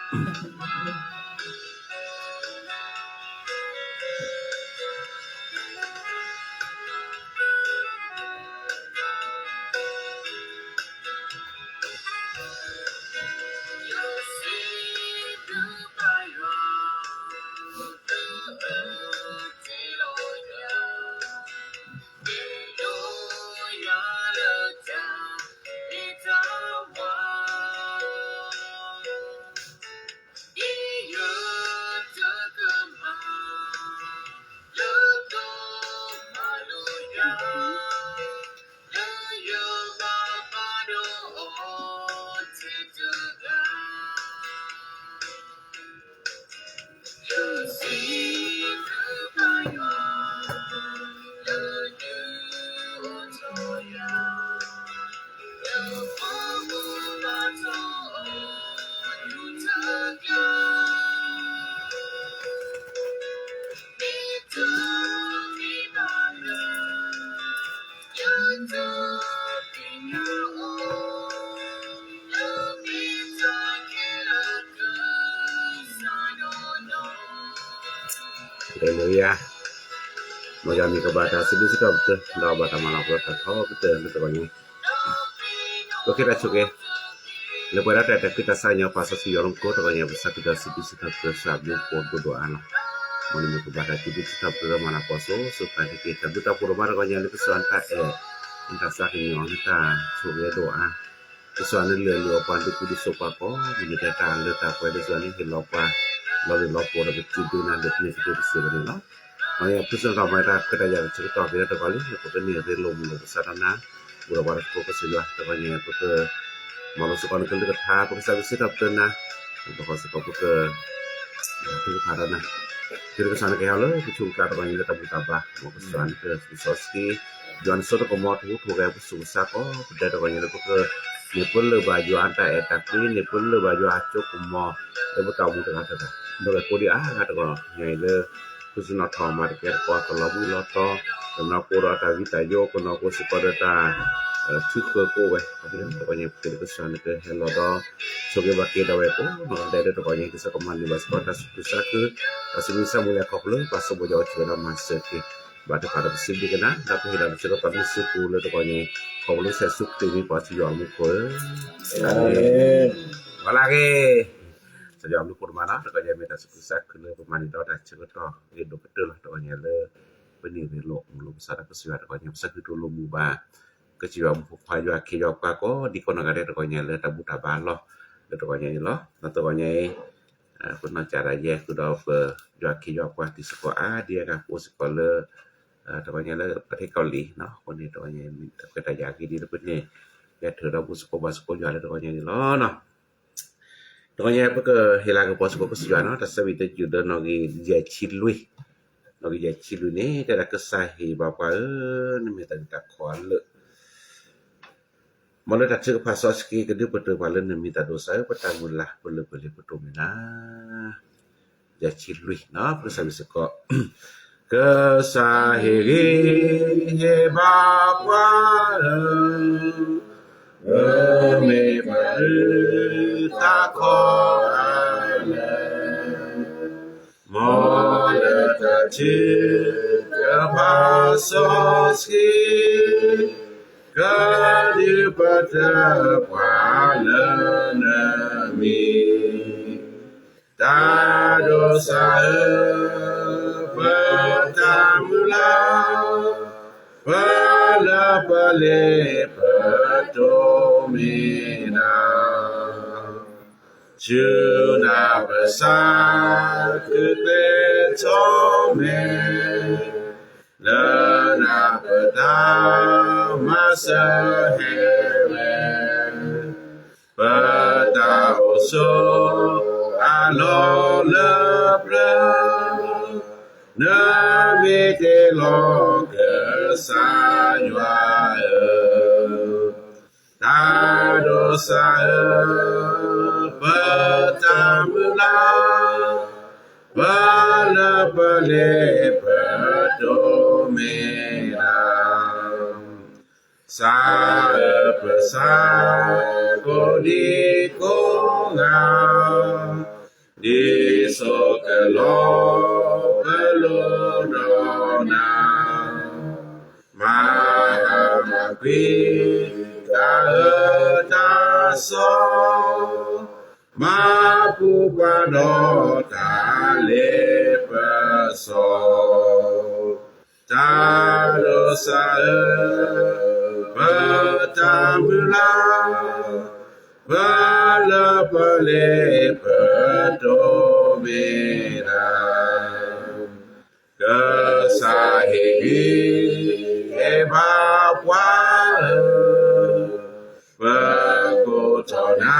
ເຮເລລູຢາ. ມາຢາມີກະບາດາຊິບິຊິກອບເຕີ ດອບາດາມາລາປະຕາທໍກະເຕີເນຕະກອນນີ້. ໂອເຄ ຕາຊຸເກ ເລີຍເປີດແຕ່ແຕ່ຄືຕາຊາຍອປາສະຊິຍອລອງໂກຕະກອນນີ້ ປາສະກິດາຊິບິຊິກອບເຕີສາບໂຍໂກໂດໂດອານ. ມັນມີກະບາດາຊິບິຊິກອບເຕີມາລາປະໂສສຸກາທິເກ ຕະບຸຕາໂຄໂລມາຕະກອນນີ້ ເລີຍກະສວນຕາແອ ອັນຕາຊາກະຍອງຕາຊຸເກໂດອາ. ກະສວນເຫຼືອເຫຼືອປານດຸກຸດິໂສປາກໍ ມີແຕ່ຕາເລືອຕາໄປກະສວນເຫັນລອບວ່າ ລອເຫຼືອລອບໂປດາໄປຈິດດູນາເດັດເມກະເຕເສບາເນາະ. ເຮົາຍັງຜູ້ສະໜອງມາຕາເກີດອາຍາກເຊີກະຕອບເວລາຕະກອນນີ້ ເຮົາກໍເປັນເນເຣລົມລົງສາທາລະນະ ບຸລະວາລະໂກກະສະຍວະຕະກອນນີ້ ເພິ່ນກໍມາລົງສະກອນກັນເລີຍກະທາ ເພິ່ນກໍສາວິສິກອບເຕີນນະ ເພິ່ນກໍຂໍສະກອບເພິ່ນກໍ ເພິ່ນກໍພາດານະ ເພິ່ນກໍສານແກ່ເຮົາເລີຍ ຜູ້ຊຸກຕາຕະກອນນີ້ ລະຕະບຸຕາບາ ໝໍກະສວນເກີດສຸສອສກີ ຍອນໂສຕະກະໝໍ ທຸກທຸກແກ່ຜູ້ສຸກສາກໍ ເພິ່ນໄດ້ຕະກອນນີ້ ລະເພິ່ນກໍ ເນເປິນເລີບາຍວານຕາແອຕາກລີ ເນເປິນເລີບາຍວາຈົກກະໝໍ ເລີບາຕາມຸຕະກາຕະກາ ໂດຍໂກດີອາກາຕະກອນໃຫຍ່ເລີຍ ຄືສະໜອດທອງມາຕະແກດກອດຕະຫຼອດມື້ລອດຕໍ່ ກະນອໂກດອຕາວິຕາໂຍ ກະນອໂກສິກອດຕາ ເອີ ຖືເຄືໂກໄວ້ ເອົາໄປເລີຍຕະກອນໃຫຍ່ ເປັນກະສອນເກີດແຫ່ລອດຕໍ່ ໂຊເກວາເກດາໄວ້ໂກ ນອນໄດ້ເດີຕະກອນໃຫຍ່ ຄືສະກະມານດີວາສະກອນຕາສຸກສາຄື ຕາສຸກສາມູແລຂອບເລີຍ ປາສະບົດຢາວເຊີນາມາເຊີເກ ບາດຕະພາດຕະສິດດີກັນນະ ດາວເພິ່ນເຮັດດາວເຊີນກັບປານມີສຸກູເລີຍຕະກອນໃຫຍ່ ຂອບເລີຍແຊສຸກເຕມີປາສະຍອງມຸໂຄ ອາເມນ ວາລາເກ ສະຍອງມຸໂຄມາເນາະ ຕະກອນໃຫຍ່ເມຕາສຸກສາຄືເລີຍປະມານນີ້ເນາະ ຕາເຊີກະຕໍ່ ເຮັດດົກກະເຕີລະຕະກອນໃຫຍ່ເລີຍ ປະນິເວໂລ ລົມສາຕະກະສິວະຕະກອນໃຫຍ່ ສາຄືໂຕລົມມຸບາ ກະຊິວ່າພວກພາຍວາເຄຍອກກາກໍດີກວ່ານະກະແດຕະກອນໃຫຍ່ເລີຍ ຕາບຸຕາບານລອ ເລີຍຕະກອນໃຫຍ່ລອ ຕະກອນໃຫຍ່ ເອີ ຄົນນອກຈາກລາຍແຍກຄືດອກເປີຍອດເຄຍອກວ່າຕິສະກອອາເດຍກາໂປສະກອເລີ ເອີ ຕະກອນໃຫຍ່ເລີຍປະເທດເກົາຫຼີເນາະ ຄົນນີ້ຕະກອນໃຫຍ່ມີແຕ່ຕາຢາກດີໆ ລະເພິ່ນນີ້ແລະເທີດອກບຸສະໂກບາສະໂກຢາເລີຍຕະກອນໃຫຍ່ນີ້ລອເນາະ ຕະກອນໃຫຍ່ເພິ່ນກໍເຮລາກະປອສະໂກກະສະຢາເນາະ ຕາສະວິຕະຈຸເດີນອກກິເຢຍຊິລຸຍ ນອກກິເຢຍຊິລຸຍນີ້ ແຕ່ລະກະສາເຮບາປາເອີ ນະເມຕາຕາຄອນເລີ ມາເລີຕາເຊກະພາຊອສກີກະດິປະເຕີມາເລີນະມິຕາໂດຊາເອີ ປະຕາມຸນລາ ປະເລີປະເລປະໂຕເມນາ ຢາຊິລຸຍເນາະ ພະສາວິສະເກາະ ກະສາເຮກະເຮບາປາເອີ ເອີເມປະເອີຕາຄອອາເລີ ມາເລີຕາເຊກະພາຊອສກີ ກະດິປະເຕີມາເລີນະມິຕາໂດຊາເອີ ປະຕາມຸລາ ປະລາປະເລປະໂຕເມນາ ຊືນາປະສາຄືເຕໂຊເມ ເລີນາປະຕາມາເຊເຮເວ ປະຕາໂອໂຊອາໂລເລີເບລ ນະເວເຕໂລເກີສາຍວາເອີ ຕາໂດຊາເອີ ປະຕາມຸລາ ປະລາປະເລປະໂຕເມນາ ສາເອີປະສາໂກດີໂກງ Di so ke lo pe lo do na ma ha ma kwi ta e ta so ma pu pa do ta le pe so. Ta do sa e pe ta mu la pe le pe le pe do me da. Ke sa he hi e ba pwa e pe ko to na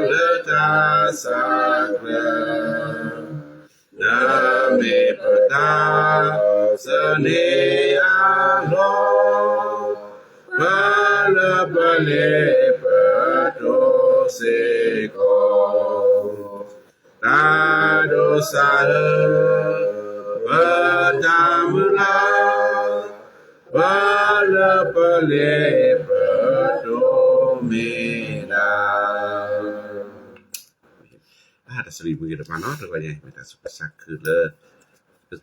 le ta sa kre. Na me pe ta se ne a lo pe le pe le pe do se ko. Ta do sa e pe ta mu la pe le pe le pe do me da. ອາ ຕາສະຫວີມືກັນມາເນາະ ຕະກອນໃຫຍ່ ແມ່ນຕາສຸກກະສັກຄືເລີ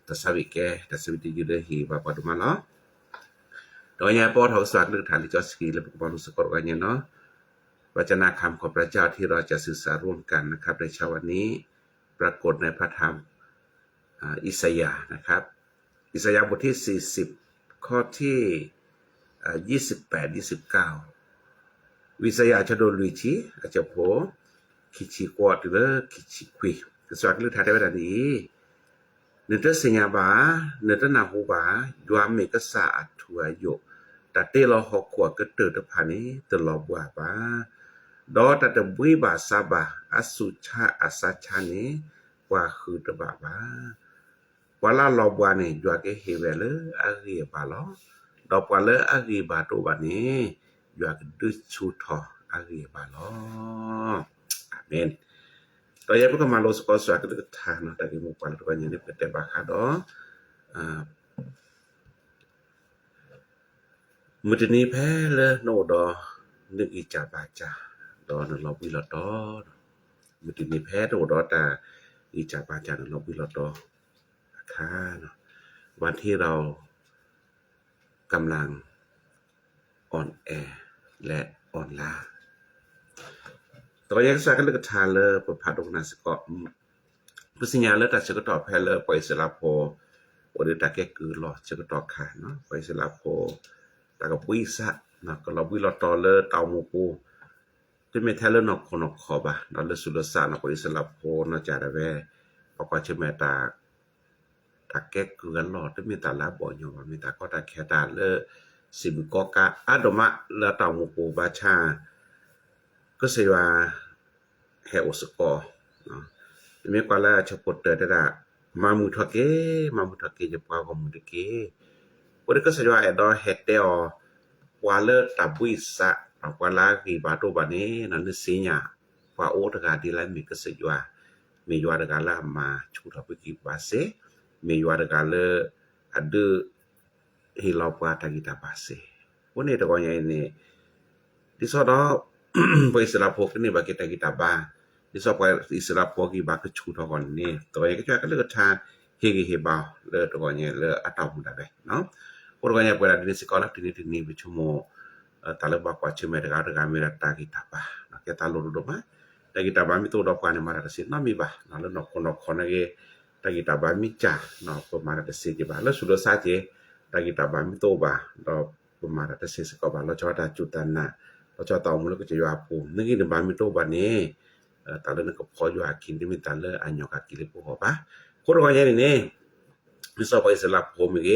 ຕາສະຫວີແກ່ ຕາສະຫວີທີ່ຢູ່ເດີ ຮີບາປະດຸມາເນາະ ຕະກອນໃຫຍ່ ປອທອກສະຫວັດ ຫຼື ຖານລິຈອສກີ ແລະ ປະກອບລູກສະກອດ ຕະກອນໃຫຍ່ເນາະ ວະຈະນະຄຳຂອງພະເຈົ້າທີ່ເຮົາຈະສຶກສາຮ່ວມກັນນະຄັບ ໃນເຊົ້າວັນນີ້ ປາກົດໃນພະທຳ ອາ ອິສາຍານະຄັບ ອິສາຍາບົດທີສີ່ສິບ ຂໍ້ທີ ອາ ຍີ່ສິບແປດ ຍີ່ສິບເກົ້າ Isaiah capitolo luigi, a capo, chi, chi, quattro, chi, chi, qui. ກະຊວນກະລຶກຖາໄດ້ວ່າດານີ້ Neu te seña ba, neu te nahu ba, yua me kasa a tua yo. Tate lo ho kua ke te te pani, te lo bua ba. Do tate bui ba sa ba, a su cha, a sa cha ne, kua hu te ba ba. ປະລາດລໍບວານີ້ ຢວາກເອເຮແວເລີອາເຣບາລໍ ດອກປະເລີອາເຣບາໂຕບານີ້ ຢວາກດຶດຊູທໍອາເຣບາລໍ. ອາເມນ. ຕໍ່ຢາກປະກະມາໂລສະກອສວາກະເລກະທາເນາະ ຕາກິມຸປາລະຕະກະຍານິເປີແຕບາຄາດໍ ອາ ມຸຕິນີແພເລີໂນໂອດໍ ນຶກອິຈາບາຈາ ດໍນະລໍບວີລໍຕໍ ມຸຕິນີແພໂນໂອດໍ ຕາອິຈາບາຈາ ນະລໍບວີລໍຕໍ ອາຄາເນາະ ວັນທີ່ເຮົາກຳລັງອ່ອນແອ ແລະ ອ່ອນລ້າ ຕະກະຍາກະສາກະເລກະທາເລີ ປະພາດອກນາສະເກາະ ປະສັນຍາເລີຕາເຊກະຕໍແພເລີ ປອຍເຊລາໂພ ໂອເດຕາແກກືລອເຊກະຕໍຄາເນາະ ປອຍເຊລາໂພ ຕາກະປຸຍສະເນາະ ກະລອບວິລອຕອເລີຕາວໝູປູ ເຕເມແທເລີນອກຄົນອອກຂໍບາເນາະ ເລີສຸລະສະເນາະ ປອຍເຊລາໂພເນາະ ຈາດາແວ ປະກອບເຊແມຕາ ຕາແກເກືອຫຼໍ່ ເຕເມຕາລາບໍຍອມ ເມຕາກໍຕາແຄຕາເລີ ສິບກໍກະອາໂດມະ ເລີຕາວໝູປູບາຊາ ກະເຊວາ ແຮໂອສະກອເນາະ ເມກວາລາຊະໂປເຕີດາ ມາມືທອເກ ມາມືທອເກ ຈະປາວກະມືຕະເກ ໂອເດກະສະຍວາແອດອແຮແຕວ ປາເລີຕາບຸຍສະ ປາລາກີບາໂຕບາເນ ນະເນຊິຍາ ປາໂອຕະກາດີລາເມກະສະຍວາ ເມຍວາຕະກາລາມາຊູທອບກິບາເຊ ເມຍວາຕະກາເລີ ອະດື ເຮລາວປາຕາກິຕາບາເຊ ໂອເນ ຕະກອຍໃຫຍ່ເນ ດິຊອດອ ປະອິດສະລາໂພກະເນບາເກຕາກິຕາບາ ດິຊອດປະອິດສະລາໂພກະບາກະຊູທອກອນເນ ຕະກອຍໃຫຍ່ກະຈາກະເລີກະທາ ເຮເກເຮບາວ ເລີຕະກອຍໃຫຍ່ເລີອາຕາວມຸດາເບເນາະ ໂອຕະກອຍໃຫຍ່ປະດາດິເນຊິກອລາຕິເນຕິເນວິຊຸໂມ ເອີ ຕາເລີບາກວາເຊເມຕະກາຕະກາເມດາຕາກິຕາບາເນາະ ແກຕາໂລໂດມາ ຕາກິຕາບາມິໂຕດອກກວາເນມາລາຕະເຊນອມມີບາເນາະ ເລີນອກຄົນອກຄອນເນ ຕາກິຕາບາມິຈາເນາະ ປະມານຕະເສຈິບາ ແລະ ສຸລະສາເຈ ຕາກິຕາບາມິໂຕບາ ດອກປະມານຕະເສສະກອບາ ລະຈອຕາຈຸຕານາ ລະຈອຕາອອມລະກະຈະຍວາພູ ນຶກິນບາມິໂຕບາເນ ເອີ ຕາເລີນະກະພໍຍວາກິນ ດິມິຕາເລີອາຍອກາກິເລປຸຫອບາ ໂຄດອກອຍາເນ ມິຊອບປະອິດສະລາໂພມິເກ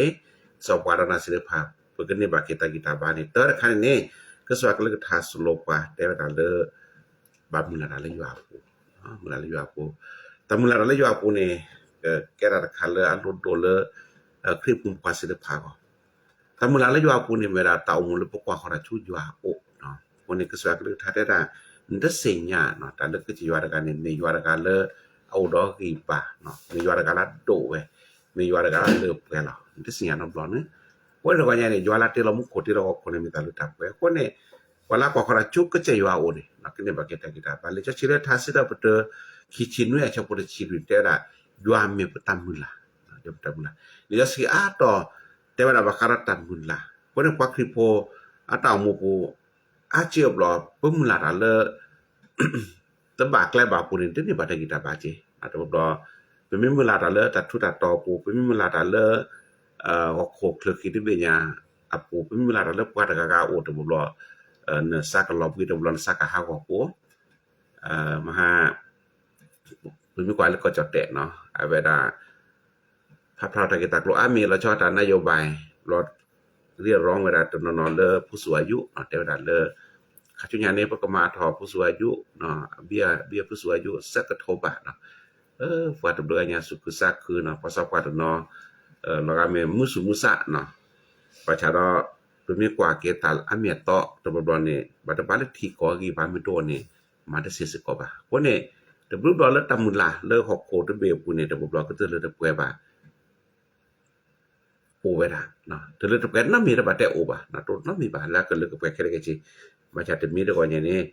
ຊອບປາດານາສິລະພາ ເປີກະເນບາເກຕາກິຕາບາເນ ເຕີລະຄາເນ ກະສວາກະເລີກະທາສຸໂລປາ ແຕ່ວະດາເລີ ບາມຸລາດາລະຍວາປູ ອາ ມຸລາດາລະຍວາປູ ຕາມຸລາດາລະຍວາປູນີ້ ເອີ ແກດາຕະຄາເລີ ອາໂລໂດເລີ ເອີ ຄຣິບຄຸມຄວາສິລະພາ ຕາມຸລາດາລະຍວາປູນີ້ ເວລາຕາອຸມຸລະປະກວາຂອງລາຊູຍວາໂອເນາະ ໂອນີ້ກະສວາກະເລີທາແຕດາ ນະເຊຍາເນາະ ຕາເລີກະຈະຍວາດະການີ້ ເມຍວາດະກາເລີ ອາໂອດອກກີບາເນາະ ເມຍວາດະກາລາໂດເວ ເມຍວາດະກາເລີແປລາວ ນະເຊຍານອບລອນ ໂອນີ້ຕະກອຍໃຫຍ່ນີ້ ຍວາລາເຕລາມຸໂຄເຕລາອອກຄົນນີ້ ເມຕາເລີຕາແປ ໂອນີ້ ပှၤလၢကွၢ်ခီၣ်တၢ်ဆိ ကစၢ်ယွၤအိၣ်န့ၣ် ကန့ၢ်ဘၣ်က့ၤတၢ်ဂံၢ်တၢ်ဘါ. လံာ်စီဆှံလၢ ထါစံးထီၣ်ပတြၢၤ ခံဆံနွံ အဆၢဖိတဆံလွံၢ် တဲဝဲဒၣ် ယွၤမ့ၢ်ပတၢ်မုၢ်လၢ်, ယွၤမ့ၢ်ပတၢ်မုၢ်လၢ်. လံာ်စီဆှံအါတီၢ် တဲဝဲဒၣ်ဘၣ်ဃးဒီးတၢ်မုၢ်လၢ်. အဃိန့ၣ် ပှၤခရံာ်ဖိအတၢ်အိၣ်မူပူၤ အါစုအါဘျီ ပမုၢ်လၢ်တၢ်လၢ တဘၣ်ကျဲဘၣ်ပူၤန့ၣ် တန့ၢ်ဘၣ်တၢ်ဂံၢ်တၢ်ဘါက့ၤ. တဘျီဘျီ ပမ့ၢ်မုၢ်လၢ်တၢ်လၢတၢ်ထူးတၢ်တီၤအပူၤ, ပမ့ၢ်မုၢ်လၢ်တၢ်လၢ ဟီၣ်ခိၣ်ချၢၣ်ခံတဘ့ၣ်ညါအပူၤ, ပမ့ၢ်မုၢ်လၢ်တၢ်လၢပှၤတဂၤဂၤအအိၣ် တဘျီဘျီ နစၢ်ကလီၤဘှံး, တဘျီဘျီနစၢ်ကဟးဂီၤကိး မဟါ ပမ့ၢ်ကွၢ်လၢကီၢ်ကၠီၣ်တဲၣ်နီၤ အဝဲဒၣ် ဖးဖျါတၢ်ဂ့ၢ်တၢ်ကျိၤ အါမံၤလီၤဆီတၢ်နယိုဘၢၣ် ဘျီ เรียกร้อง ဝဲဒၣ်တနီၤနီၤလၢ ผู้สูงอายุ နီၤ တဲဝဲဒၣ်လၢ ခါဆူညါန့ၣ် ပကမၤထီၣ် ผู้สูงอายุ နီၤ เบี้ย เบี้ยผู้สูงอายุ ဆယ့်တစ်ထောင် บาท နီၤ. ပှၤတဘျုးညါ သူၣ်ခုသးခုနီၤ ပှၤစီပှၤတနီၤ လီၤဂာ်မ့ၢ်မုၢ်ဆူၣ်မုၢ်ဆၣ်နီၤ. ဘၣ်ဆၣ်ဒီး ပမ့ၢ်ကွၢ်က့ၤတၢ်အါမံၤအတီ တဘျီဘျီန့ၣ် ဘၣ်တဘၣ်လၢထံကီၢ်အဂံၢ်ဘါမ့ၢ်တအိၣ်န့ၣ် မၤတသ့စ့ၢ်ကီးဘၣ်. အဃိန့ၣ် တဘျုးဘျီလၢတၢ်မုၢ်လၢ်လၢဟီၣ်ခိၣ်တဘ့ၣ်အပူၤန့ၣ် တဘျီဘျီကတၢၢ်လၢတပှဲၤဘၣ် အိၣ်ဝဲဒၣ် တလၢတပှဲၤနီတမံၤ တဘၣ်တဲအိၣ်ဘၣ် တအိၣ်နီတမံၤဘၣ် လၢကလၢကပှဲၤခဲလၢာ်ခဲဆ့. ဘၣ်ဆၣ်တမံၤတဂီၢ်ညါန့ၣ်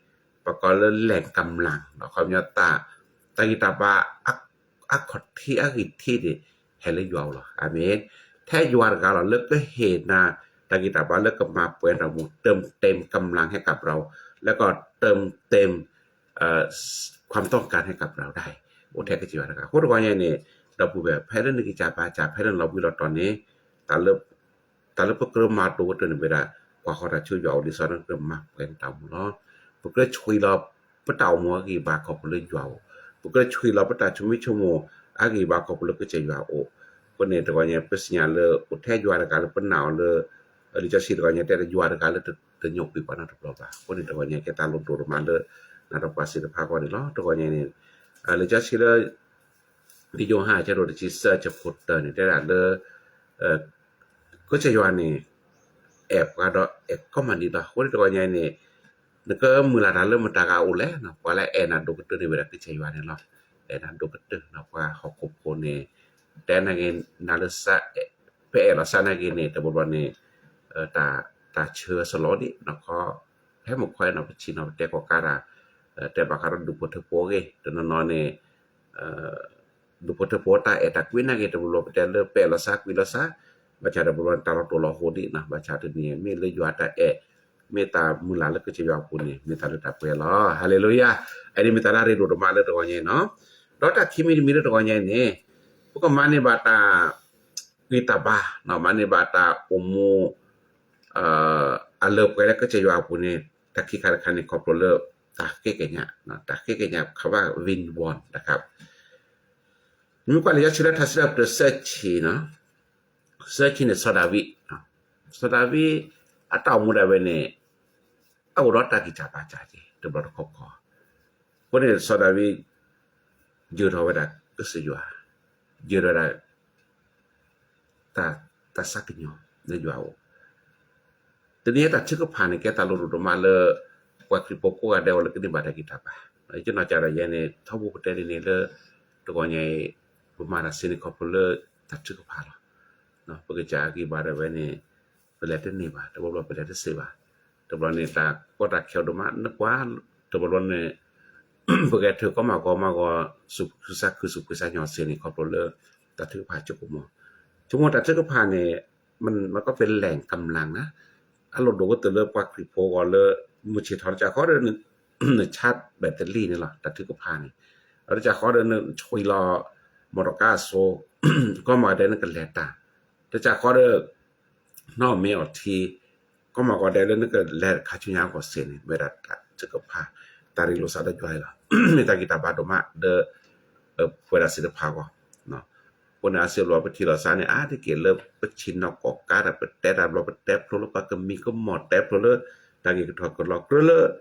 ပကိးလၢ แหล่งกำลัง အခီပညီ တၢ်ဂံၢ်တၢ်ဘါ အခီၣ်ထံးအဂံၢ်ထံးန့ၣ် ဟဲလၢယွၤလီၤ. အၤမ့ၣ်. ထဲယွၤတဂၤလီၤ လၢကဟ့ၣ်နၤ တၢ်ဂံၢ်တၢ်ဘါလၢကမၤပှဲၤနတၢ်အိၣ်မူ เติมเต็มกำลังให้กับเรา แล้วก็เติมเต็ม ความต้องการให้กับเราได้ အိၣ်ထဲကစၢ်ယွၤတဂၤ. အဃိတဂီၢ်ညါန့ၣ် ဒီပုၢ်ဝဲၢ် ဖဲလၢနကစၢ်ဘၣ်စၢ် ဖဲလၢနလီၤဘှံးလီၤတီၤန့ၣ် တၢ်လၢ တၢ်လၢပကြၢးမၤဒိၣ်ကတၢၢ်န့ၣ်ဝဲဒၣ် ကွၢ်ခီၣ်တၢ်ဆိယွၤအိၣ် လံာ်စီဆှံကမၤပှဲၤနတၢ်အိၣ်မူလီၤ. ပကြၢးဆွံလီၤပတၢ်အိၣ်မူအဂံၢ်ဘါခီဖျိလၢယွၤအိၣ်, ပကြၢးဆွံလီၤပတၢ်ဆိမိၣ်ဆိကမိၣ်အဂံၢ်ဘါခီဖျိလၢကစၢ်ယွၤအိၣ်. အဃိန့ၣ်တဂီၢ်ညါ ပသ့ၣ်ညါလၢအိၣ်ထဲယွၤတဂၤလၢပနာ်အီၤလၢ လံာ်စီဆှံတဂီၢ်ညါတဲ ယွၤတဂၤလၢ တညိကွံာ်ပှၤနီတဘျီဘၣ်. အဃိန့ၣ်တဂီၢ်ညါ ကဲတၢ်လိၣ်ဒိၣ်ဒိၣ်မးလၢ နၤဒီးပှၤသ့ၣ်တဖၣ်အဂီၢ်န့ၣ်လီၤ. တဂီၢ်ညါန့ၣ် လံာ်စီဆှံလၢ လံာ်ယိၤဟၣ် အဆၢဒိၣ်တဆံသၢ အဆၢဖိတၢန့ၣ် တဲဒၣ်လၢ ကစၢ်ယွၤန့ၣ် အဲၣ်ပှၤဒီးအဲၣ်ကီမးဒံးလီၤ. အဃိန့ၣ်တဂီၢ်ညါန့ၣ် နကမုၢ်လၢ်တၢ်လၢမတၤဂၤအိၣ်လဲၣ်နီၤ, ပှၤလၢအဲၣ်နၤဒိၣ်ကတၢၢ်န့ၣ်ဝဲဒၣ်ကစၢ်ယွၤန့ၣ်လီၤ. အဲၣ်နၤဒိၣ်ကတၢၢ်နီၤ, ပှၤဟီၣ်ခိၣ်ဖိန့ၣ် တဲနၤဂ့ၤ နၤလၢ ပအဲၣ်လီၤသးနၤဂ့ၤန့ၣ် တဘျီဘျီန့ၣ် တၢ်ဆၢအဆလီၤဒံးနီၤ, ဖဲမုၢ်ခွဲနီၤ ပဆ့ၣ်နီၤ ပတဲကီၢ်ကးတၢ် တဲဘၣ်ဃးဒီးဒူၣ်ဖိထၢဖိအဂ့ၢ် တနီၤနီၤန့ၣ် ဒူၣ်ဖိထၢဖိတၢ်အဲၣ်တၢ်ကွံနၤဂ့ၤ တဘျီဘျီပတဲလၢပအဲၣ်လီၤသးကွံလီၤသး, ဘၣ်ဆၣ်တဘျီဘျီန့ၣ် တၢ်လီၤတိၢ်လီၤဟိဒံးနီၤ, ဘၣ်ဆၣ်တနံၤမ့ၢ်လၢယွၤတၢ်အဲၣ် မ့ၢ်တၢ်မုၢ်လၢ်လၢကစၢ်ယွၤအပူၤန့ၣ် မ့ၢ်တၢ်လၢတၢ်ပှဲၤလီၤ. ဟါလ့လူယၤ. အန့ၣ်မ့ၢ်တၢ်လၢအရ့ဒိၣ်ဒိၣ်မးလၢတဂီၢ်ညါနီၤ. ဒီးတၢ်ခံမံၤတမံၤလၢတဂီၢ်ညါန့ၣ် ပကမၤန့ၢ်ဘၣ်တၢ်ဂံၢ်တၢ်ဘါနီၤ, မၤန့ၢ်ဘၣ်တၢ်အိၣ်မူ အလၢပှဲၤလၢကစၢ်ယွၤအပူၤန့ၣ် တၢ်ခံခါတခါန့ၣ် ခီဖျိလၢတၢ်ဃ့ကညး, တၢ်ဃ့ကညး ခဝါ วิงวอน นะครับ. မ့ၢ်ကွၢ်လံာ်စီဆှံလၢထါစံးထီၣ်ပတြၢၤ သၢဆံနီၤ, သၢဆံန့ၣ် စီၤဒၤဝံး, စီၤဒၤဝံး အတၢ်အိၣ်မူဒၣ်ဝဲန့ၣ် အအိၣ်ဒီးတၢ်ဂံၢ်စၢ်ဘါစၢ်က့ၤ တဘျီတခီခီ. အဃိန့ၣ် စီၤဒၤဝံး ယၢၤထီၣ်ဝဲဒၣ်ကစၢ်ယွၤ, ယၢၤထီၣ်ဝဲဒၣ် တၢ် တၢ်သးကညီၤလၢယွၤအအိၣ်. တနံၤအံၤတၢ်ထုကဖၣ်န့ၣ် ကဲတၢ်လိၣ်ဒိၣ်ဒိၣ်မးလၢ ပှၤခရံာ်ဖိကိးဂၤဒဲးအဂီၢ်လၢကန့ၢ်ဘၣ်တၢ်ဂံၢ်တၢ်ဘါ. ယကနီၣ်စၢ်ဒီးယဲန့ၣ် ထီဘိပတဲန့ၣ်န့ၣ်လၢ တဂီၢ်ညါအံၤ ပမၤတၢ်စ့ၢ်န့ၣ်ခီဖျိလၢတၢ်ထုကဖၣ်လီၤ. ပကစၢ်အဂံၢ်ဘါဒၣ်ဝဲန့ၣ် ပလဲၤတန့ၢ်ဘၣ်, တဘျီဘျီပလဲၤတစ့ၣ်ဘၣ်, တဘျီန့ၣ် တၢ်ကီတၢ်ခဲဒိၣ်မး နကွၢ် တဘျီဘျီန့ၣ် ပကဲထၢၣ်ကီမးကီမးဂီၤ သူၣ်ခုသးခု သူၣ်ဖှံသးညီစ့ၢ်န့ၣ် ခီဖျိလၢတၢ်ထုကဖၣ်ဆိကမိၣ်, ဆိကမိၣ်တၢ်ထုကဖၣ်န့ၣ် มัน มันก็เป็นแหล่งกำลังนะ. အလိၣ်ဒိၣ်ကတၢၢ်လၢပှၤခရံာ်ဖိအဂီၢ်လၢ မုၢ်ဆ့ၣ်ထီၣ်တစၢ်ဃီဒီး န charge ဘၣ်တလံၤန့ၣ်လီၤ တၢ်ထုကဖၣ်န့ၣ်, တစၢ်ဃီဒီး နဆွံလီၤ မော်တော်ကား အစိၤ ကီမးကီဒဲး နကလဲၤတၢ်, တစၢ်ဃီဒီး နီၢ်မ့ၢ်အီၤထံ ကီမးကီဒဲးလၢနကလဲၤခါဆူညါအဂီၢ်စ့ၢ်န့ၣ် မ့ၢ်ဒၣ်တၢ်ထုကဖၣ် တၢ်ရ့လိာ်သးဒီးယွၤအံၤလီၤ. မ့ၢ်တၢ်ဂံၢ်တၢ်ဘါဒိၣ်မး ဒီး ပဝဲဒၣ်သ့ၣ်တဖၣ်အဂီၢ်, အဃိန့ၣ် အါစုအါဘျီပထံၣ်လိာ်သးန့ၣ် အါတက့ၢ်လၢပဆ့ၣ်နီၤကီၢ်ကးဒီး ပတဲတၢ်ဘျီ ပတဲဖျိလၢပှၤကမံၤကမီၤ တဲဖျိလၢ တၢ်ဂ့ၢ်ကထီၣ်ကလီၤ ကြၢးလၢ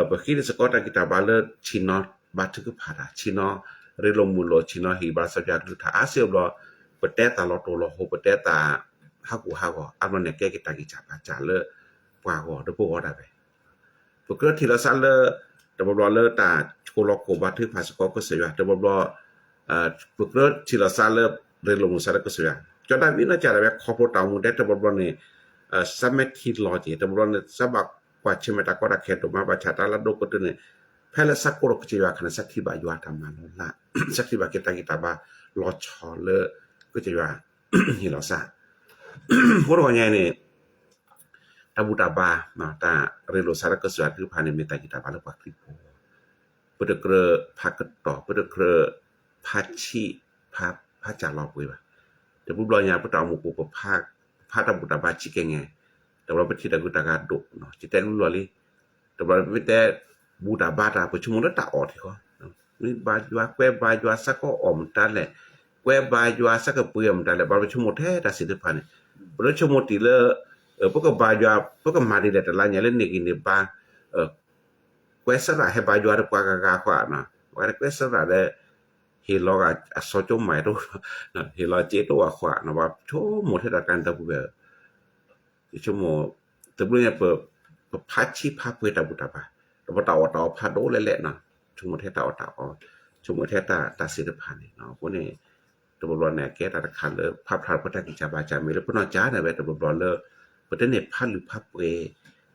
ပဃ့န့ၢ်စ့ၢ်ကီးတၢ်ဂံၢ်တၢ်ဘါလၢဆ့ၣ်နီၤဘါထုကဖၣ်တၢ်, ဆ့ၣ်နီၤရ့လိာ်မုာ်လိာ်, ဆ့ၣ်နီၤဟ့ၣ်ဂံၢ်ဘါစီဆှံကလုၢ်ကထါ အါစုအါဘျီ ပတဲတၢ်လီၤတိၢ်လီၤဟိ ပတဲတၢ်ဟးဂူာ်ဟးဂီၤ အါဘျီန့ၣ် ကဲက့ၤတၢ်ဂံၢ်တၢ်ဘါစၢ်လၢပှၤဂီၢ် ဒီးပဂီၢ်ဒၣ်ဝဲ. ပကြၢးထံၣ်လိာ်သးလၢ တဘျီဘျီလၢတၢ်ဆိးလီၤခိၣ်ဘါထုကဖၣ်စ့ၢ်ကီး ကစၢ်ယွၤ, တဘျီဘျီ ပကြၢးထံၣ်လိာ်သးလၢ ရ့လိာ်မုာ်သးလၢကစၢ်ယွၤ. စီၤဒၤဝံးန့ၣ် ကစၢ်ဒၣ်ဝဲ ခီဖျိတၢ်အိၣ်မူဒဲး တဘျီဘျီန့ၣ် သးမ့ၢ်ထံၣ်လီၤက့ၤ တဘျီဘျီန့ၣ် သးဘၣ် ກວາດເຊຍແມ່ຕາກໍຕາແຄໂຕມາ ບາຊາຕາລາໂດກໍຕື່ນ ແພລະຊາໂກໂລກະຈະວາຄະນະສັດທິບາຍວາທຳມາໂນລະ ສັດທິບາເກຕາກິຕາບາລໍຊໍເລີກະຈະວາຫິລາສາ ໂຄຕະໃຫຍ່ນີ້ ຕາບູຕາບາເນາະ ຕາເຣໂລສາລະກະສວາຄືພາໃນເມຕາກິຕາບາເລີກວາດຄລິໂປ ປະເຕີເກຣພາກະຕໍ ປະເຕີເກຣພາຊິ ພາ ພາຈາລໍເປີຍວ່າ ແຕ່ບຸບລອຍາປະຕາອອກໝູ່ກູປະພາ ພາຕາບຸຕາບາຊິແກແງ ແຕ່ວ່າປະທິດາກຸຕາກາໂດເນາະ ຈິແຕລຸລອລີ ແຕ່ວ່າມີແຕ່ບູຕາບາຕາປະຊຸມແລະຕາອອກທີ່ເຂົາ ມີບາຍວາແກວບາຍວາສະກໍອອມຕາແຫຼະ ແກວບາຍວາສະກະເປີຍອອມຕາແຫຼະ ບາປະຊຸມແທ້ຕາສິລະພານີ້ ປະຊຸມຕິເລີ ເອີ ປະກະບາຍວາ ປະກະມາດີແຫຼະຕະລາຍາເລເນກິນເດບາ ເອີ ແກວສະລະໃຫ້ບາຍວາຕະປາກາກາຂວານະ ວ່າແກວສະລະແລະ ເຮລອກອາ ອາຊໍໂຈໄມໂຕ ເຮລອກເຈໂຕອາຂວານະ ວ່າໂຊໂມເທດາກັນຕະບຸເວ ໂຊໂມ ຕະບຸເນ ເປີ ປະພາຊີພາເປີຕາບຸຕາບາ ຕະບົຕາອອຕາອອພາໂດແລະນະ ໂຊໂມເທຕາອອຕາອອ ໂຊໂມເທຕາຕາສິລະພານີ້ເນາະ ໂຄເນ ຕະບົລອນແນແກຕາຕະຄັນເລີ ພາພາພະຕາກິຈາບາຈາເມເລີ ປະນອຈານະເວ ຕະບົລອນເລີ ປະເທດເນພານຫຼືພາເປ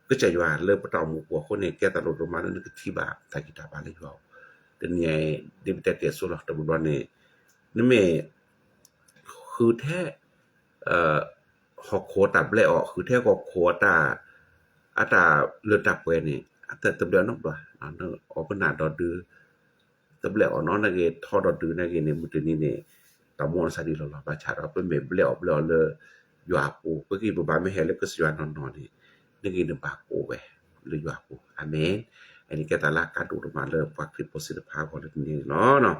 ກໍຈະວ່າເລີປະຕອງໝູ່ກົວ ໂຄເນ ແກຕາໂລໂຕມາເລີ ນະກະທີບາ ຕາກິຕາບາເລີຍເວົ້າ ເດນໃຫຍ່ ເດນແຕ່ເຕໂຊລະ ຕະບົລອນເນ ນະເມ ຄືແທ້ ເອີ ຮອກໂຄຕາແບອອກ ຄືແທ້ກໍໂຄຕາ ອາຕາເລືອດຕາແປນີ້ ອາຕາຕະແບນອກດວ ອອກປະນາດອດື ຕະແບອອກເນາະ ນະເກ ທໍດອດື ນະເກ ໃນມື້ຕື່ນນີ້ນີ້ ຕາມ່ວນສາດີຫຼໍ່ໆ ບາຊາດອກ ເປັນເມແບອອກ ແບອອກເລີ ຢວາປູ ເປີກີບາແມ່ແຮເລີກະສະຍວານອນນອນນີ້ ນະເກ ນະບາໂກແວ ເລີຢວາປູ ອາເມນ ອັນນີ້ແກຕາລາກາດຸມາເລີ ປາກຄຣິໂປສິລະພາຂອງເລີນີ້ເນາະ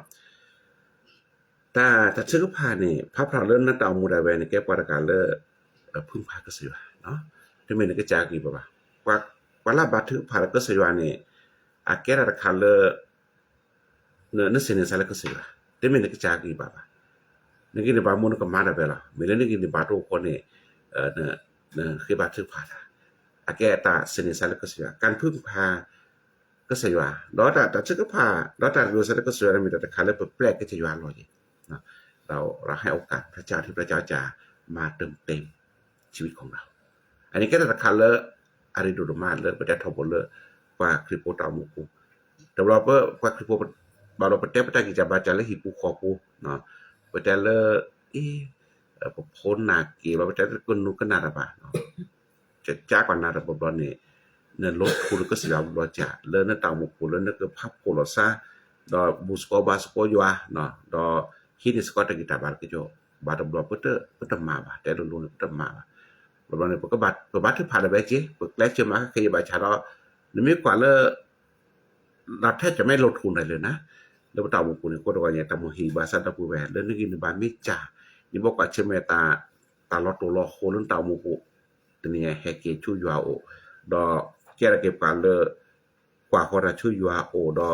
ຕາ ຕາຊຶກພານີ້ ພາພາເລີນນະຕາອອກໝູດາແວນີ້ ແກປາຕະກາເລີ ເອີ ພຶ້ງພາກະສະຍວາເນາະ ເຕເມນກະຈາກີບາບາ ກວ່າ ກວ່າລາບາທຶພາລະກະສະຍວານີ້ ອາແກລະຕະຄາເລີ ເນ ເນເສເນຊາລະກະສະຍວາ ເຕເມນກະຈາກີບາບາ ນະກິນບາມຸນກະມາດາແວລະ ເມເລນະກິນບາໂຕໂຄເນ ເອີ ເນ ເນ ເຄບາທຶພາທາ ອາແກຕາເສເນຊາລະກະສະຍວາ ການພຶ້ງພາ ກະສະຍວາ ດອຕາ ຕາຊຶກກະພາ ດອຕາໂລຊາລະກະສະຍວາ ມີແຕ່ຕະຄາເລີແປແປກະຈະຍວາລອຍເນາະ ເຮົາ ເຮົາໃຫ້ໂອກາດພະເຈົ້າທີ່ພະເຈົ້າຈະມາເຕີມເຕັມຊີວິດຂອງເຮົາ ອັນນີ້ກະຕະຄາເລີ ອາລິໂດໂດມາເລີ ປະແຕທອບເລີ ປາຄຣິໂປຕາໂມໂກ ແຕ່ວ່າເປີ ປາຄຣິໂປ ບາໂລປະແຕປະຕາກິຈາບາຈາເລີ ຮີປູຂໍປູເນາະ ປະແຕເລີ ເອ ເອີ ປະໂພນນາເກ ບາປະແຕເລີ ກະນຸກະນາດາບາເນາະ ຈະຈາກວ່ານາດາບອບລອນນີ້ ເນີນລົດຄູນກະສະຍາບອບລອນຈາ ເລີນະຕາໂມໂກ ເລີນະກະພັບໂກລອຊາ ດອບູສະກອບາສະກອຍວາເນາະ ດອ ຮີນິສະກອຕະກິຕາບາລະກະໂຈ ບາດອບລອນເປີເຕີ ເປີເຕີມາບາ ແຕ່ລຸນລຸນເປີເຕີມາບາ ບອບລອນນີ້ ປະກະບາດ ປະບາດຖືພາດແບເຈ ປະແກລເຈມາກະເຄຍບາຊາດອ ນະເມກວ່າເລີ ລັດແທບຈະແມ່ນລົດທຶນໄດ້ເລີຍນະ ເລີປະຕາມຸກຸນີ້ ໂຄຕະກອນຍາຕາມຸຮີບາຊາຕະປູແວ ເລີນະກິນບາເມຈາ ນີ້ບອກວ່າເຊເມຕາ ຕາລໍໂຕລໍໂຄເລີນຕາມຸກຸ ຕະເນຍແຮເກຊູຢວາໂອ ດອ ແກລະເກັບການເລີ ກວ່າໂຄຕາຊູຢວາໂອ ດອ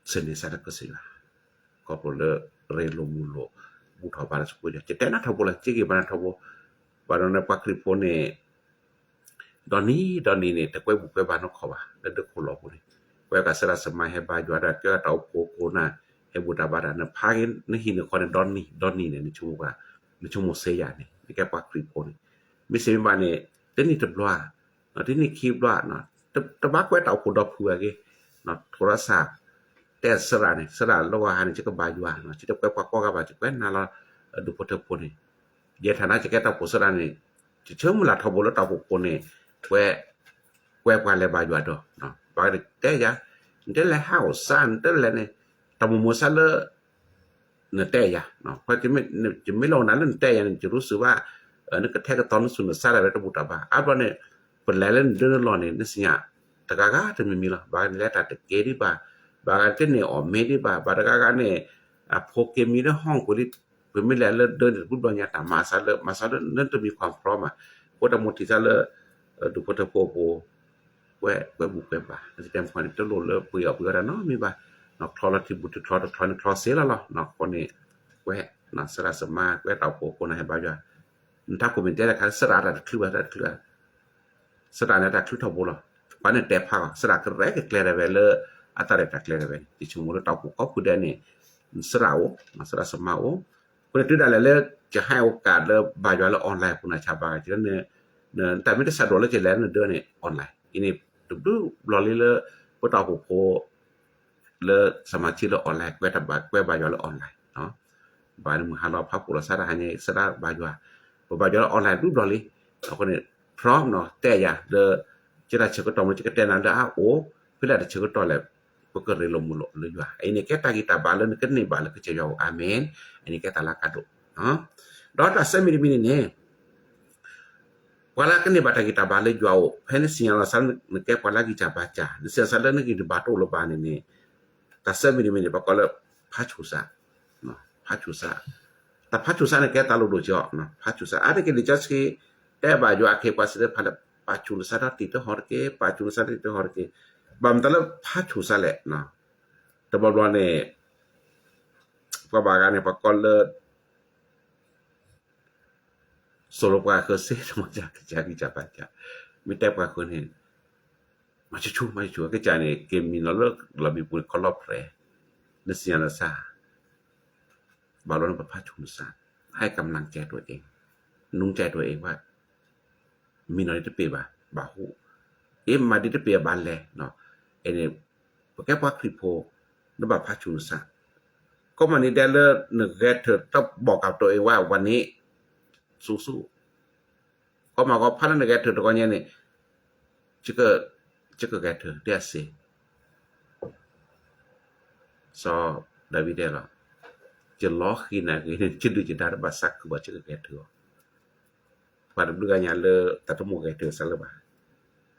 ເຊເນຊາລະກະເຊຍ ກອບໂລເລີ ເຣໂລມູໂລ ບູທອບາລະສະກຸຍ ຈະແຕນະທອບໂບລະ ເຈກິບານະທອບໂບ ບາດອນນະປາກຄຣິໂພເນ ດອນນີ ດອນນີເນ ແຕ່ກວຍບຸກວຍບານອກເຂົາວ່າ ແລະເດີໂຄລອໂບເນ ກວຍກາສະລາສະມາແຮບາຢວາດາ ແກຕາໂອໂພໂຄນາ ແຮບູຕາບາດານະ ພາເນ ໃນຫີນຄອນດອນນີ ດອນນີເນ ໃນຊຸໂມງກາ ໃນຊຸໂມງເຊຍາເນ ໃນແກປາກຄຣິໂພເນ ມີເຊບາເນ ເຕນີຕະບລວາ ເນາະ ທີ່ນີ້ຄລິບວ່າເນາະ ຕະ ຕະບາແກວະຕາໂອໂພດອກເຜືອເກເນາະ ໂທລະສັບ ແຕ່ສະລານີ້ ສະລາລະວ່າຫັ້ນຈະກະບາຢູ່ວ່າເນາະ ຈະແກວະປາກອກກະບາຈະແກວະນາລະ ເອີ ດູໂພເທີໂພນີ້ ເຢທານະຈະແກວະຕາໂອໂພສະລານີ້ ຈະເຊີມລະທອບໂບລະຕາໂອໂພໂພນີ້ ແກວະ ແກວະປາແລບາຢູ່ວ່າດອກເນາະ ບາແຕ່ຢາ ແຕ່ລະຫາວສານ ແຕ່ລະນີ້ ຕາໂມໂມຊາເລີ ເນ ແຕ່ຢາເນາະ ເພາະຈະມີ ຈະມີລອງນາເລື່ອງແຕ່ຢາ ຈະຮູ້ສຶກວ່າ ເອີ ນະກະແທກກະຕອນສຸນນະສາລະເວຕະບຸຕາບາ ອາບອນນີ້ ເປັນແລເລື່ອງເດີນລອນນີ້ ນະສິຍະ ຕະກາກາ ຕະມີມີລະ ບາແລຕາຕະເກດີບາ ບາກາເຕເນອອມເມດີບາ ບາຕະກາກາເນ ອາ ໂພເກມີເດີຫ້ອງໂກລິ ເປັນມີແລເລື່ອງເດີນພຸດບາຍາຕາມາຊາເລີ ມາຊາເລີ ນັ້ນຕະມີຄວາມພ້ອມອະ ໂຄຕະມຸຕິຊາເລີ ເອີ ດຸໂພເທີໂພໂພ ແກວະ ແກວະບຸແກວະບາ ແຕ່ມຄວາມນີ້ຕະໂລເລີ ເປືອເປືອດາເນາະ ມີບາ ນອກທໍລະທິບຸຕິທໍ ທໍທອນທໍເສລະລອ ນອກຄົນນີ້ ແກວະ ນອກສະລາສະມາ ແກວະຕາໂພໂຄນາແຮບາຢວາ ນະທາໂຄເມັນແຕລະຄັນ ສະລາລະຄືວ່າ ລະຄືວ່າ ສະລານະຕາຄືທອບໂບລະ ປານແຕ່ພາກ ສະລາກະແລກະແກລະແວເລີ ອາຕາແລກະແກລະແວ ຕິຊຸໂມເລີຕາໂພກໍຄືແດນນີ້ ສະລາໂອ ສະລາສະມາໂອ ເພິ່ນຖືດາແລເລີ ຈະໃຫ້ໂອກາດເລີ ບາຢວາເລີອອນລາຍ ພຸນນາຊາບາ ຈະເນີ ນະ ແຕ່ມີແຕ່ສະດວກແລ້ວຈະແລ່ນເດີ ໃນອອນລາຍ ອີນີ້ດຸບໆ ລອລີເລີ ບໍ່ຕ້ອງຜູ້ໂພ ເລີ ສະມາຊິເລີ ອອນລາຍ ແກວ່າຕາບາ ແກວ່າບາຢອ ເລີ ອອນລາຍເນາະ ບາດໜຶ່ງ ຫ້າຮ້ອຍ ພາບໂທລະສັບ ຫາໃຫຍ່ ສະດາ ບາຢອ ບໍ່ບາຢອ ເລີ ອອນລາຍ ດຸບ ລອລີ ເອົາຄົນນີ້ ພ້ອມເນາະ ແຕ່ຢ່າເລີ ຈະໄດ້ເຊີກະຕໍ່ ມັນຈະກະແຕ່ນາເລີ ອາ ໂອ ເວລາໄດ້ເຊີກະຕໍ່ແລ້ວ ປະເກີດເລີຍລົມມຸໂລເລີຍວ່າ ໄອ້ນີ້ແກຕາກີຕາບາເລີຍ ກະເນບາເລີຍ ກະຈະຢາວ ອາເມນ ໄອ້ນີ້ແກຕາລາກາໂດເນາະ ດອກຕາເຊມິດິມິນິເນ ປາລາກະເນບາຕາກີຕາບາເລີຍຢາວ ແພນເຊຍລາຊານ ແກປາລາກີຈາບາຈາ ເຊຍລາຊານເລີຍ ກະເນບາໂຕເລີຍບານີ້ ຕາເຊມິດິມິນິ ປະກອບເລີຍ ພາຊູສາເນາະ ພາຊູສາ ຕາພາຊູສານີ້ ແກຕາໂລໂດຈອເນາະ ພາຊູສາ ອາເດເກດິຈາສເກ ແຕ່ບາຢອ ອາເຄ ປາເຊເດ ພາລະ ປາຊູສາ ຕາຕິເຕ ຮອດເກ ປາຊູສາ ຕາຕິເຕ ຮອດເກ ບາມຕາລະ ພາຊູສາແຫຼະເນາະ ແຕ່ບາບອນນີ້ ປະບາການີ້ ປະກອບເລີຍ ໂຊໂລປາເຄີເຊ ມາຈາກ ຈາກ ຈາກ ຈາກ ມີແຕ່ປະເຄີນີ້ ມາຊູ ມາຊູ ກະຈາຍນີ້ ເກມີນອລເລີກ ລະມີປຸນ ຄອລອບແພຣ ເນຊຍານາຊາ ບາລອນ ປະພາຊູສາ ໃຫ້ກຳລັງໃຈຕົວເອງ ໜູນໃຈຕົວເອງວ່າ ມີນອນດິຕະເປບາ ບາຫູ ເອມມາດິຕະເປບາແລເນາະ ເອນີ້ ປະແກປາຄຣິໂພ ນະບາພາຊູສາ ກໍມານີ້ໄດ້ເລີຍ ນະແກເທີ ຕ້ອງບອກກັບຕົວເອງວ່າ ວັນນີ້ ສູ້ໆ ກໍມາກໍພານະແກເທີ ຕະກອນແຍນີ້ ຈະກະ ຈະກະແກເທີ ເດອາເຊ ຊໍ ດາວິດເດລະ ຈະລໍຄີນາ ຈະດຸຈະດາ ບາຊັກ ຄືວ່າຈະກະແກເທີ Pada bluga nya le tatamu ga itu sala ba.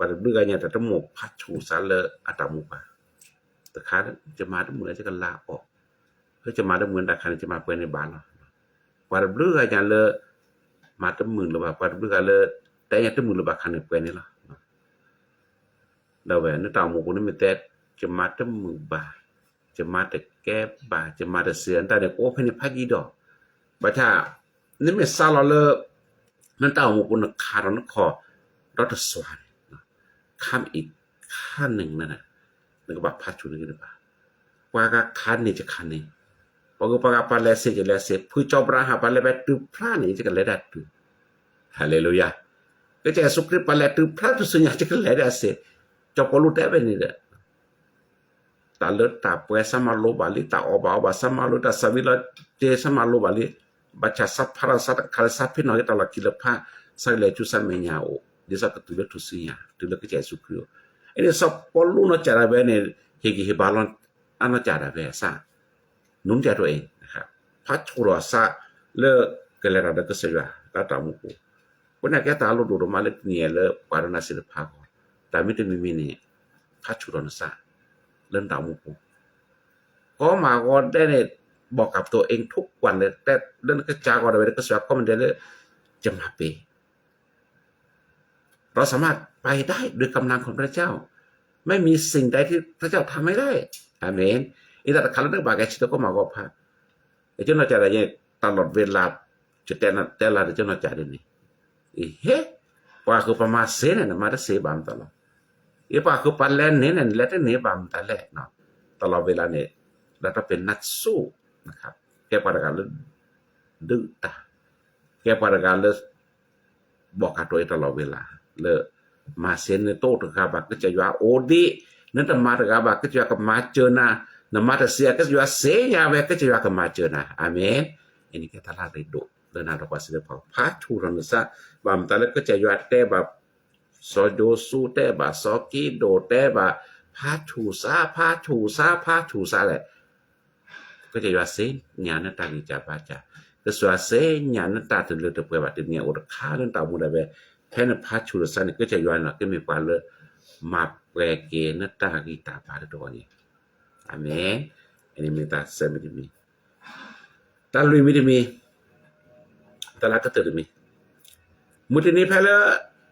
Pada bluga nya tatamu pacu sala atamu ba. Tekan jemaat mu aja kala o. He jemaat mu nda kan jemaat pene bala. Pada bluga nya le mata mu le ba. Pada bluga le tanya temu le ba kan pene la. Da we ne tamu ku ne mete jemaat mu ba. ຈະມາແຕ່ແກ່ບາ ຈະມາແຕ່ເສືອ ອັນຕາເດໂກເພເນພາຈີດອກ ບາທາ ນີ້ແມ່ນຊາລອເລີ ນັ້ນຕາໂມກຸນຄາຣອນຄໍ ດອກເຕີສວານ ຄຳອີກຄາໜຶ່ງນັ້ນນະ ນັ້ນກໍບາພາຊຸນກັນບາ ປາກາຄານີຈະຄານີ ປາກາປາແລເຊຈະແລເຊ ພຶຈອບຣາຫາປາແລແບດຕື່ພລານີຈະກະແລແບດຕື່ ຮາເລລູຢາ ກະຈະເຢຊູຄຣິດປາແລຕື່ພລາຕຸສຸຍາຈະກະແລແບດເຊ ຈອບປອລູແຕະແບບນີ້ເດີ ຕາເລີດຕາແປສາມາໂລບາລີ ຕາອອບາອອບາສາມາໂລ ຕາສາວິລະເຈສາມາໂລບາລີ ບາຊາສາພາລາສາຕະຄາລະສາພິນອຍຕາລາກິລະພາ ສາເລຈຸສາເມຍາໂອ ເດຊາກະຕຸເລທຸຊິຍາ ຕຸເລກະຈາຍສຸຄຣິໂອ ເອເນຊອບປອລູນອຈາດາເວເນ ເຮກິເຮບາລອນ ອານອຈາດາເວສາ ໜູນໃຈຕົວເອງນະຄັບ ພາໂຊລາສາ ເລີກະແລລາເດກະສະຍາ ຕາຕາມຸກູ Pernah kita lalu dulu malik ni le para nasi le pago. Tapi tu mimi ni pacu don sa. Len tamu ku. ກໍມາກໍໄດ້ບອກກັບຕົວເອງທຸກວັນເລີຍ ແຕ່ເລື່ອງກະຈາກໍໄດ້ໄປກະຊວກກໍມັນໄດ້ເລີຍ ຈະມາເປ เราสามารถไปได้ด้วยกำลังของพระเจ้า ไม่มีสิ่งใดที่พระเจ้าทำไม่ได้ อาเมน Ita kalau nak bagai cerita kau mau apa ເຈົ້າໜ້າຈາກໄດ້ຕະຫຼອດເວລາ ຈະແຕ່ລະ ແຕ່ລະເຈົ້າໜ້າຈາກໄດ້ນີ້ ເອີ ເຮ ປາຄືປະມາເຊນະ ມາຕະເຊບາມຕະຫຼອດ ເອ ປາຄືປາແລນເນນະ ແລນເນບາມຕະແລເນາະ ຕະຫຼອດເວລານີ້ ແລະຕ້ອງເປັນນັກສູ້ນະຄັບ ແກ່ປາດະການເລີ ດື້ຕາ ແກ່ປາດະການເລີ ບອກກັບຕົວເອງຕະຫຼອດເວລາ ເລີ ມາເຊນໂຕຕະກາບາກະຈະຍວາໂອດີ ນັ້ນຕະມາຕະກາບາກະຈະຍວາກະມາເຈີນາ ນະມາຕະເຊຍກະຈະຍວາເຊຍາແວກະຈະຍວາກະມາເຈີນາ ອາເມນ ອັນນີ້ກະຕະລາເຣໂດ ເດີນາດອກປາເສດເພາະພາທູໂຣນະສະ ບາມຕາເລກະຈະຍວາແຕບາ ຊໍໂຈຊູແຕບາ ຊໍກີໂດແຕບາ ພາທູສາ ພາທູສາ ພາທູສາແຫຼະ ກະຈະຍວາເຊຍານະຕາກິຈາບາຈາ ກະສວາເຊຍານະຕາເຕີເລີເຕີເປີບາຕິເນຍໂອຕະຄາເລີນຕາມູດາເວ ແທນພາຊູລະຊານິກະຈະຍວານະກະເມປາເລີ ມາແປເກນະຕາກິຕາບາເລີໂຕນີ້ ອາເມນ ອັນນີ້ເມຕາເຊມິຕິມີ ຕາລຸຍມິຕິມີ ຕາລາກະເຕີມິ ມຸຕິນີແພເລີ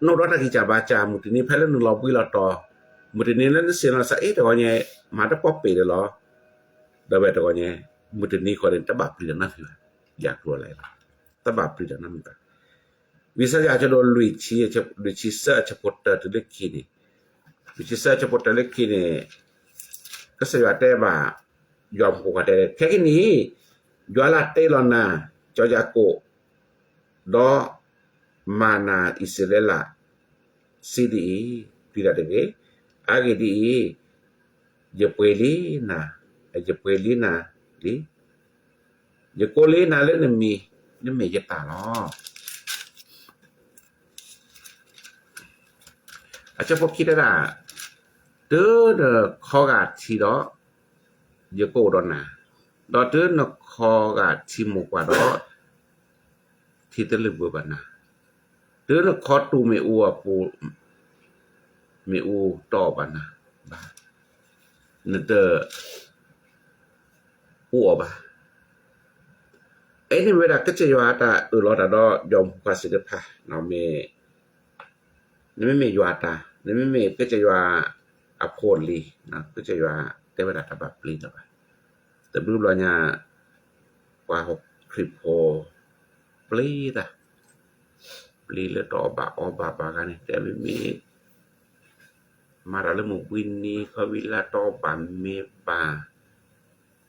ໂນດອຕາກິຈາບາຈາ ມຸຕິນີແພເລີ ໂນລອບວີລອຕອ ມຸຕິນີເລນເຊນອສາເອ ຕະກອນແຍ ມາຕະປອບເປເດລອ ດາເວຕະກອນແຍ ມຸຕິນີຂໍເດນຕະບາບປຣີດນຳ ຢາກຕົວໄຫຼ ຕະບາບປຣີດນຳ ວິສາຢາຈະໂດນລຸຍຊີ ລຸຍຊີເຊອ ຈະໂປເຕີ ຕຸເລຄີນີ Bicara campur dalam kini, kesayate ba, yom ko kate, kekini, juala te lona, coja ko, do mana Israel la, C D E, pila de vez, age di i, ye puede na, ye puede na, di, ye kole na le ne mi, ne mi ye ta lo. A cha po ki da da, de de ko ga ti do, ye ko do na. Do de ne ko ga ti mo kwa do, ti te le bu ba na. ເດີນະຄອນຕູເມອູອາໂປ ເມອູຕໍບານະ ບາ ນະເຕີ ອູອອບາ ເອ ເນເວດາ ກະຈະຍວາຕາ ເອີ ລໍຕາດໍ ຍອມຄວາມສິດພາ ເນາະ ເມ ເນເມເມຍວາຕາ ເນເມເມ ກະຈະຍວາ ອາໂພລີ ນະ ກະຈະຍວາ ເຕວະດາ ຕະບາບປລີ ນະ ບາ ແຕ່ບຶບລະຍາ ກວ່າຫົກຄລິບໂພ ປລີດາ ປລີເລີຍຕໍ່ບາອອບາບາການີ້ ແຕ່ມີມີ ມາດາເລີຍມື້ວິນນີ້ ຄອຍວິລາຕໍ່ບາເມບາ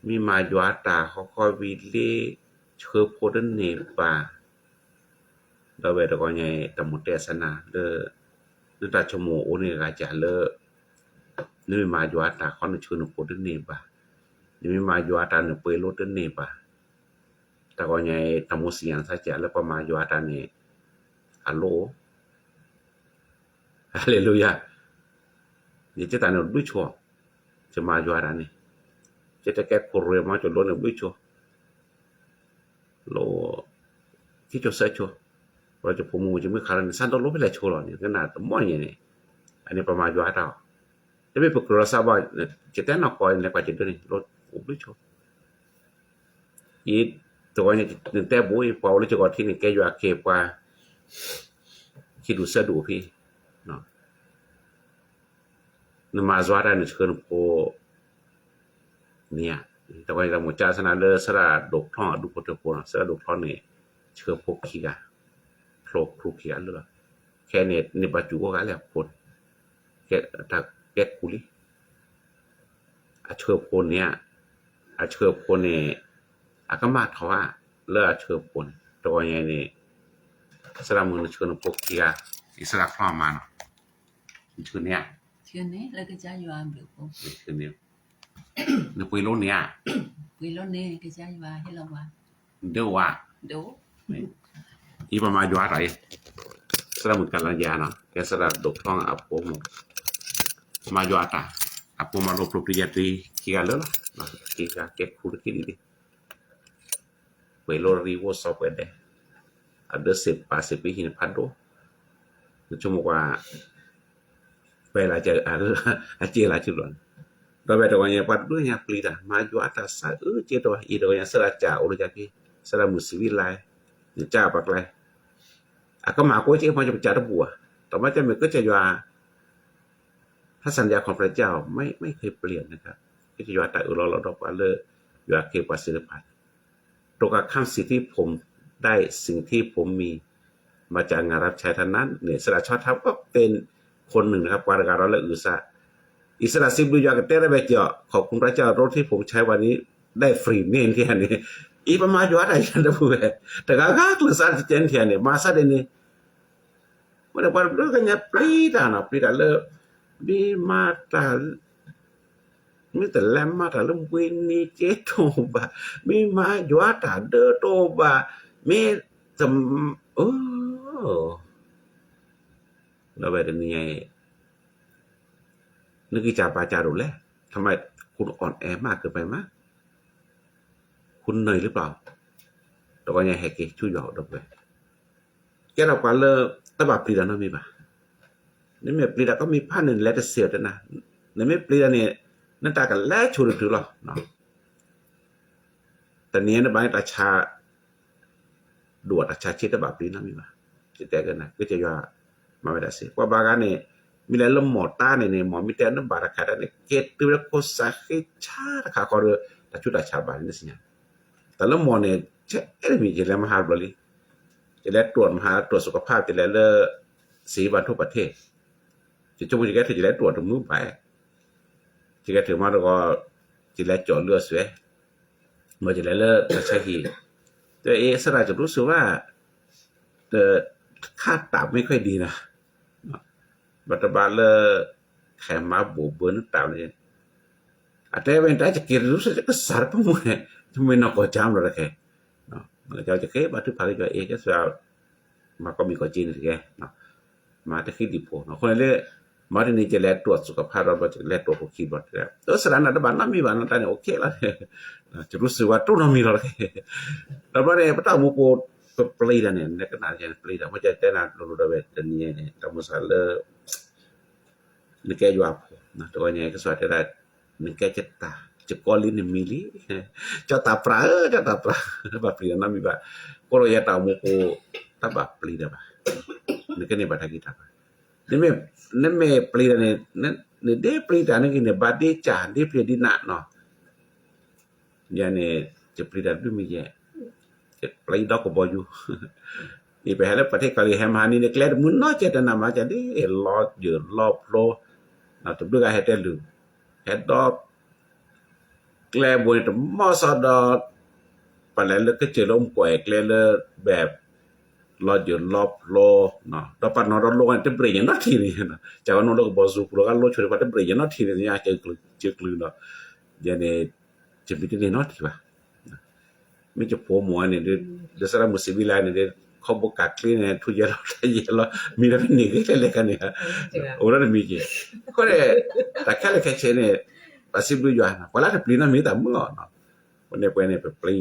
ມີມາຢວາຕາ ຄອຍວິເລ ເຊີໂພເດີເນບາ ດາເວດກອນໃຫຍ່ຕະໝູແຕສະນາ ເລີ ເລີຕາຊະໂມໂອເນກາຈາເລີ ເລີມາຢວາຕາ ຄອນເຊີໂພເດີເນບາ ເລີມາຢວາຕາເນເປໂລເດີເນບາ Takoña e estamos enseñando a los demás ayudar también. Aló. Aleluya. Ni te tane ducho. Te ma ayudar ni. Te te ke problema yo lo ne ducho. Lo ki yo se cho. Pero yo pomo yo me kala ni santo lo pele cho lo ni. Ke na mo ni ni. Ani pa ma ayudar ta. Te me pokro sa ba. Te te no ko ni kwa te ni. Lo ducho. ອີ ຕົວນີ້ຕັ້ງແຕ່ບຸຍ ເປົາ ຫຼື ຈະກອດທີ່ນີ້ ແກຢູ່ອາເຄປາ ຄິດດູເສືອດູພີ ເນາະ ນະມາສວາດານະເຊີນໂພ ເນຍ ແຕ່ວ່າຕະໝູຈາສະນາເລີ ສະລາດົກທ້ອງ ອະດຸໂພເທໂພ ເນາະ ສະລາດົກທ້ອງນີ້ ເຊີໂພຄີກາ ໂພຄູຄີກາເລີ ແຄ່ເນ ເນບາຈູໂກກາແລ້ວ ໂພ ແກ ຕາ ແກຄູລີ ອາເຊີໂພເນຍ ອາເຊີໂພເນ ອາກະມາທອວາ ເລີອາເຊີໂພເນ ໂຕໃຫຍ່ນີ້ ສະລາມືນະເຊີນໂພຄີກາ ອິດສະລາພອມມາເນາະ ເຊີເນຍ ເຊີເນ ແລ້ວກໍຈະຢູ່ອາເບີໂພ ເຊີເນ ນະປຸຍໂລເນຍ ປຸຍໂລເນ ກໍຈະຢູ່ອາເຮລາວາ ເດີວ່າ ໂດ ອີປະມາຍວາໄຕ ສະລະມຸກາລະຍານະ ແກສະລະດົກທ້ອງອາໂປມ ມາຍວາຕາ ອາໂປມາໂລໂປຕະຍາຕີ ຄີກາເລີລະ ຄີກາເກັບຄູລະກິດດີ ເວໂລຣີໂວຊອບເວເດ ອາເດີເຊປາເຊປີຫິນພັດໂດ ນະຊຸມກວ່າ Baiklah, aja, aja lah, aja lah. Tapi ada orang yang patut tu yang pelita. Maju atas, sa-, eh, je tu, ida yang sera cha, ulu jadi, sera musiwilai. Ni cha paklai. Aka ma ko je macam cha tu buah. Tapi macam ke cha jua. พระสัญญาของพระเจ้าไม่ ไม่เคยเปลี่ยนนะครับ ก็จะยอดแต่อุลอลดอกว่าเลิก ยอดเก็บกว่าศิลปะ ตกกับคำสิ่งที่ผมได้ สิ่งที่ผมมีมาจากงานรับใช้เท่านั้น เนี่ย อิสระชอบธรรมก็เป็นคนหนึ่งนะครับ กว่าการร้อนและอือซะ อิสระสิบดูยากเต้นได้ไปเจาะ ขอบคุณพระเจ้า รถที่ผมใช้วันนี้ได้ฟรีเน่นที่อันนี้ อีประมาณอยู่อะไรกันนะผู้แม่ แต่ก็ก็คือสารเจนที่อันนี้ มาซะเดี๋ยวนี้ Mara para lo kanya plita na plita le bi mata mi te le mata le wini che toba mi ma yuata de toba mi tem oh lo ve ni ai ni ki cha pa cha lo le. ทำไมคุณอ่อนแอมากเกินไปมะ คุณเหนื่อยหรือเปล่า ตะกอนยายแหกเกชูหยอกดอกเว้ย Kera pale taba plida no mi ba. Ni me plida ko mi pa ni le te seo te na. Ni me plida ni na ta ka le chu tu lo no. Ta ni na ba ta cha dua ta cha chi taba plida no mi ba. Chi te ka na ke che yo ma we da se. Kwa ba ga ni mi le lo mo ta ni ni mo mi te na ba ta ka da ni ke tu le ko sa ke cha ta ka ko ta chu ta cha ba ni sinya. Ta lo mo ni che e mi che le ma ha lo li. ຈະໄດ້ຕວດມາຫາ ຕວດສຸຂະພາບ ຈະໄດ້ເລີ ສີວັນທຸກປະເທດ ຈະຈຸມ ຈະແກ້ຖື ຈະໄດ້ຕວດທຸກມື້ໄປ ຈະແກ້ຖືມາແລ້ວກໍ ຈະໄດ້ເຈາະເລືອດສວຍ ເມື່ອຈະໄດ້ເລີ ກະໃຊ້ທີ່ ແຕ່ເອສະລະຈະຮູ້ສຶກວ່າ ເອີ ຄ່າຕັບໄມ່ຄ່ອຍດີນະ Bata ba le khe ma bo bön tam ni. Ate ben ta che ke ru se ke sar pa mu ne. Mu no ko jam lo ke. No. Mo ja che ke ba tu pa ke jo e ke sa ma ko mi ko jin ke. No. ມາແຕ່ຄີດີໂພເນາະ ຄົນເລ ມາທີ່ນີ້ຈະແລກຕວດສຸຂະພາບ ແລ້ວຈະແລກຕວດຫົວຄິດບໍ່ແລ້ວ ເອີ ສະນັ້ນນະ ບາດນັ້ນມີບາດນັ້ນຕານີ້ໂອເຄລະ ຈະຮູ້ສຶກວ່າໂຕນັ້ນມີລະ ແລ້ວບາດນີ້ປະຕາໝູ່ໂປ ປະລີດານີ້ ໃນຂະນະທີ່ປະລີດາ ມັນຈະແຕ່ນາໂລດາເວດານີນີ້ ຕາໝູ່ສາເລີ ໃນແກ່ຢູ່ອາໂພນະ ໂຕໃຫຍ່ກະສວດໄດ້ ໜຶ່ງແກ່ເຈັດຕາ ຈະກໍລິນມີລີ ເຈົ້າຕາປຣາ ເຈົ້າຕາປຣາ ບາບປຣີນະມີບາ ກໍລະຍາຕາໂມໂກ ຕາບາບປຣີນະບາ ໜຶ່ງແກ່ເນບາທາກິຕາບາ ເນເມ ເນເມປຣີນະເນ ເນເດປຣີຕາ ໜຶ່ງແກ່ເນບາເດຈາ ເດປຣີດີນະເນາະ ຍາເນ ຈະປຣີດາດຸມີແຍ ຈະປຣີດອກກໍບໍ່ຢູ່ ນີ້ໄປຫາແລ້ວປະເທດເກົາຫຼີ ແຮມຫານີ້ເນ ແກລະມື້ເນາະ ເຈດຕະນາມາຈະເດ ລອດເຢີລອບໂລ ນະ ຕຸບດຸກາເຮັດແຕ່ລື ເຮັດດອກ ແກລະບໍ່ໄດ້ຕະມໍຊອດດອກ ປາແລນເລີກກະເຈີລົມກວຍ ແກລະເລີແບບ ລອດເຢີລອບໂລ ເນາະ ດອກປານອນດອກໂລ ແຕ່ເບຣຍນອດທີນີ້ ນະ ຈາກວ່ານອນໂລກບໍ່ຊູໂລກາໂລຊົນວ່າແຕ່ເບຣຍນອດທີນີ້ ຍາເຈີ ເຈີກລືເນາະ ຍາເນ ຈະມີແຕ່ນີ້ເນາະທີ່ວ່າ ມີແຕ່ໂພມົວນີ້ເດີ ເດີສະລະມຸດສິວິໄລນີ້ເດີ ເຂົາບໍ່ກາກລີນນີ້ ທຸເຢລອດທະເຢລອດ ມີແຕ່ນີ້ຄືເລັກໆນີ້ ໂອ້ ລະມີຈິ ກໍໄດ້ ຕາແຄເລແຄເຊນີ້ ປາຊິບດູຢວນ ປາລາຕະປລີນະມີຕາເມືອເນາະ ຄົນໃດເປີນີ້ໄປປລີ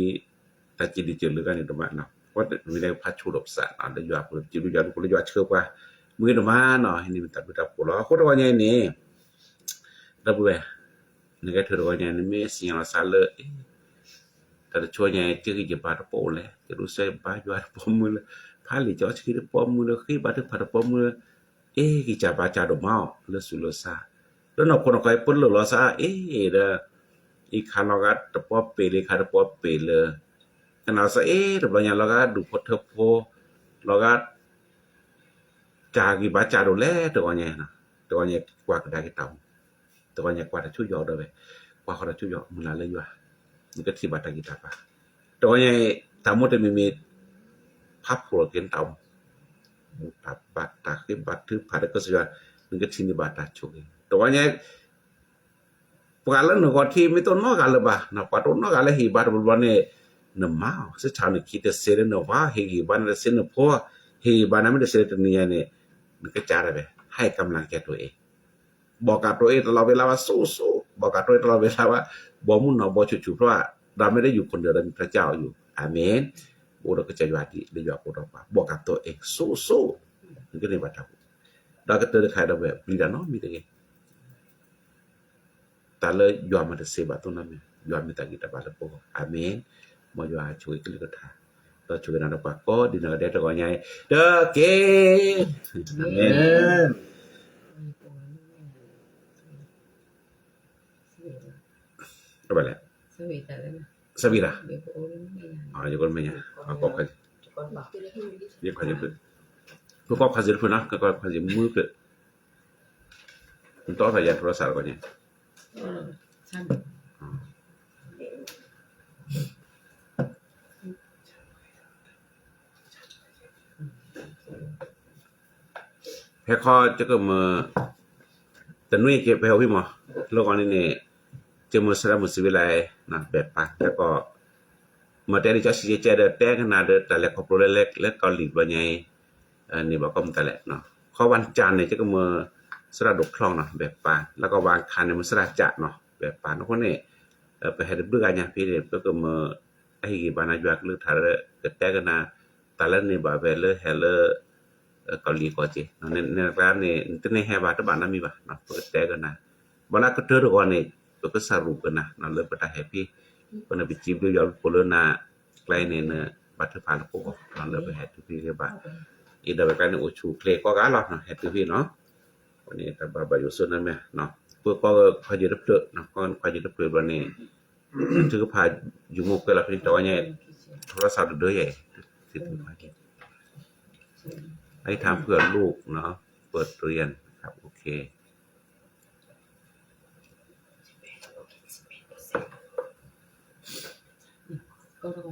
ຕາຈິດດີເຈີຫຼືກັນນີ້ຕະມະເນາະ ວ່າມີໄດ້ພະຊູດອບສານ ໄດ້ຢວນ ຈິດດູຢວນ ຄົນລະຢວນເຊີກວ່າ ມື້ຕະມະເນາະ ເຫັນນີ້ມັນຕາດູຕາໂພລະ ຄົນວ່າໃຫຍ່ນີ້ ດອກເບຍ ນີ້ກໍຖືວ່າໃຫຍ່ນີ້ ເມຊິງລາຊາເລີ ເອ ຕາລະຊົຍໃຫຍ່ ເຈກິຈະບາຕະໂປແລ ຈະຮູ້ເຊບາຢວາຕະໂປມືລະ ພາລິຈອດສະກິຕະໂປມືລະ ຄີບາຖືພາຕະໂປມືລະ ເອ ກິຈາບາຈາໂດມາວ ເລີຊູເລີຊາ ເລີນອກຄົນອອກໄປເປີດເລີລໍຊາ ເອ ເດີ ອີຄານອກກະຕະປອບເປເລ ຄາຕະປອບເປເລີ ຄະນາສະເອ ຕະບລະຍາລອກກະດູໂພເທີໂພ ລອກກະ ຈາກິບາຈາໂດແລ ຕະກອນໃຫຍ່ນະ ຕະກອນໃຫຍ່ກວ່າກະດາກິຕຳ ຕະກອນໃຫຍ່ກວ່າຕະຊຸຢອກເດີເວ ກວ່າເຂົາຕະຊຸຢອກ ມື້ລາເລີຍວ່າ ມັນກະທິບາຕາກິຕາປາ ຕະກອນໃຫຍ່ຕາມຸດຕະມີມີ ພັບຫົວເກັນຕຳ ຕາບາດຕາຄິບາດຖືພາດກະສະຍາ ມັນກະທິນິບາຕາຊຸ ຕະກອນໃຫຍ່ ປະການລະໜຶ່ງກອນທີ່ມີຕົວນອກການລະບາ ນະ ປະຕູນອກການລະຮີບານະ ບົນເນ ນະມາວ ສະຖານະຄີຕະເຊນະ ນະວາ ເຮຮີບານະຕະເຊນະ ເພາະເຮຮີບານະມິຕະເຊນະ ນະເນ ມັນກະຈາໄດ້ໄປ ໃຫ້ກຳລັງແກ່ຕົວເອງ ບອກກັບຕົວເອງຕະຫຼອດເວລາວ່າ ສູ້ໆ ບອກກັບຕົວເອງຕະຫຼອດເວລາວ່າ ບໍ່ໝູ່ເນາະ ບໍ່ຊຸໆ ເພາະວ່າເຮົາບໍ່ໄດ້ຢູ່ຄົນດຽວ ເຮົາມີພະເຈົ້າຢູ່ ອາເມນ ໂອ ເຮົາກະຈະຢູ່ອາທິ ໄດ້ຢູ່ອາໂປດອກມາ ບອກກັບຕົວເອງ ສູ້ໆ ມັນກະເລີຍວ່າ ດອກເຕີໄດ້ຂາຍດອກແບບ ບຣິດາເນາະ ມີແຕ່ Tale, Yua ma te seba tona me, Yua me ta kita bala po. Amen. Mo Yua chue kili kota. To chue na pa ko di na de to ko nyai. Te ke. Amen. Apa le? Sabira. Ah, yo ko menya. Ako ka. Yo ka yo. Ko ka ka zir puna, ka ka ka zir mu ke. Untuk apa ya terus arwahnya? ເພຄອຈະກະເມີ ຕະນຸຍເກັບແພວພີມໍ ໂລກອານີ້ເນ ຈະເມີສະລະມຸດສິວິໄລນະ ແບບປານ ແລ້ວກໍ ເມີແຕ່ນີ້ເຈົ້າຊິເຈແຈເດີ ແຕ່ງຂະໜາດເດີ ຕາແລກຄອບຄົວແລກ ແລະ ເກົາຫຼີບໍ່ໃຫຍ່ ເອີ ນີ້ບໍ່ກໍມັນຕາແລກເນາະ ຂໍວັນຈັນນີ້ຈະກະເມີສະລະດົກຄລອງເນາະ ແບບປານ ແລ້ວກໍວັນອັງຄານນີ້ເມີສະລະຈະເນາະ ແບບປານ ຄົນນີ້ ເອີ ໄປໃຫ້ເບິ່ງອາຍາພີເດ ເພິ່ນກະເມີ Ahiki bana jua kelu thare ke te kena talen ni ba vele hele, eh, kali ko je. Nah, ne, ne, ra ne, te ne he ba te bana mi ba. Nah, ke te kena. Bana ke te ko ne, ke saru kena. Nah, le peta happy. Kena bicip du jua polo na klai ne, ne, ba te pala ko. Nah, le be happy ke ba. Ida be klai ne uchu kle ko ga lo, nah, happy no. Ko ne ta ba ba yusun na me, no. Ko ko ko je de, nah, ko ko je de ba ne. ຖືພາຢູ່ໝູ່ເພື່ອນລະເພິ່ນຕອນໃຫຍ່ໂທລະສັບເດີໃຫຍ່ ອະທິຖານເພື່ອລູກເນາະ ເປີດຮຽນຄັບ ໂອເຄ ກໍລະ ເອີ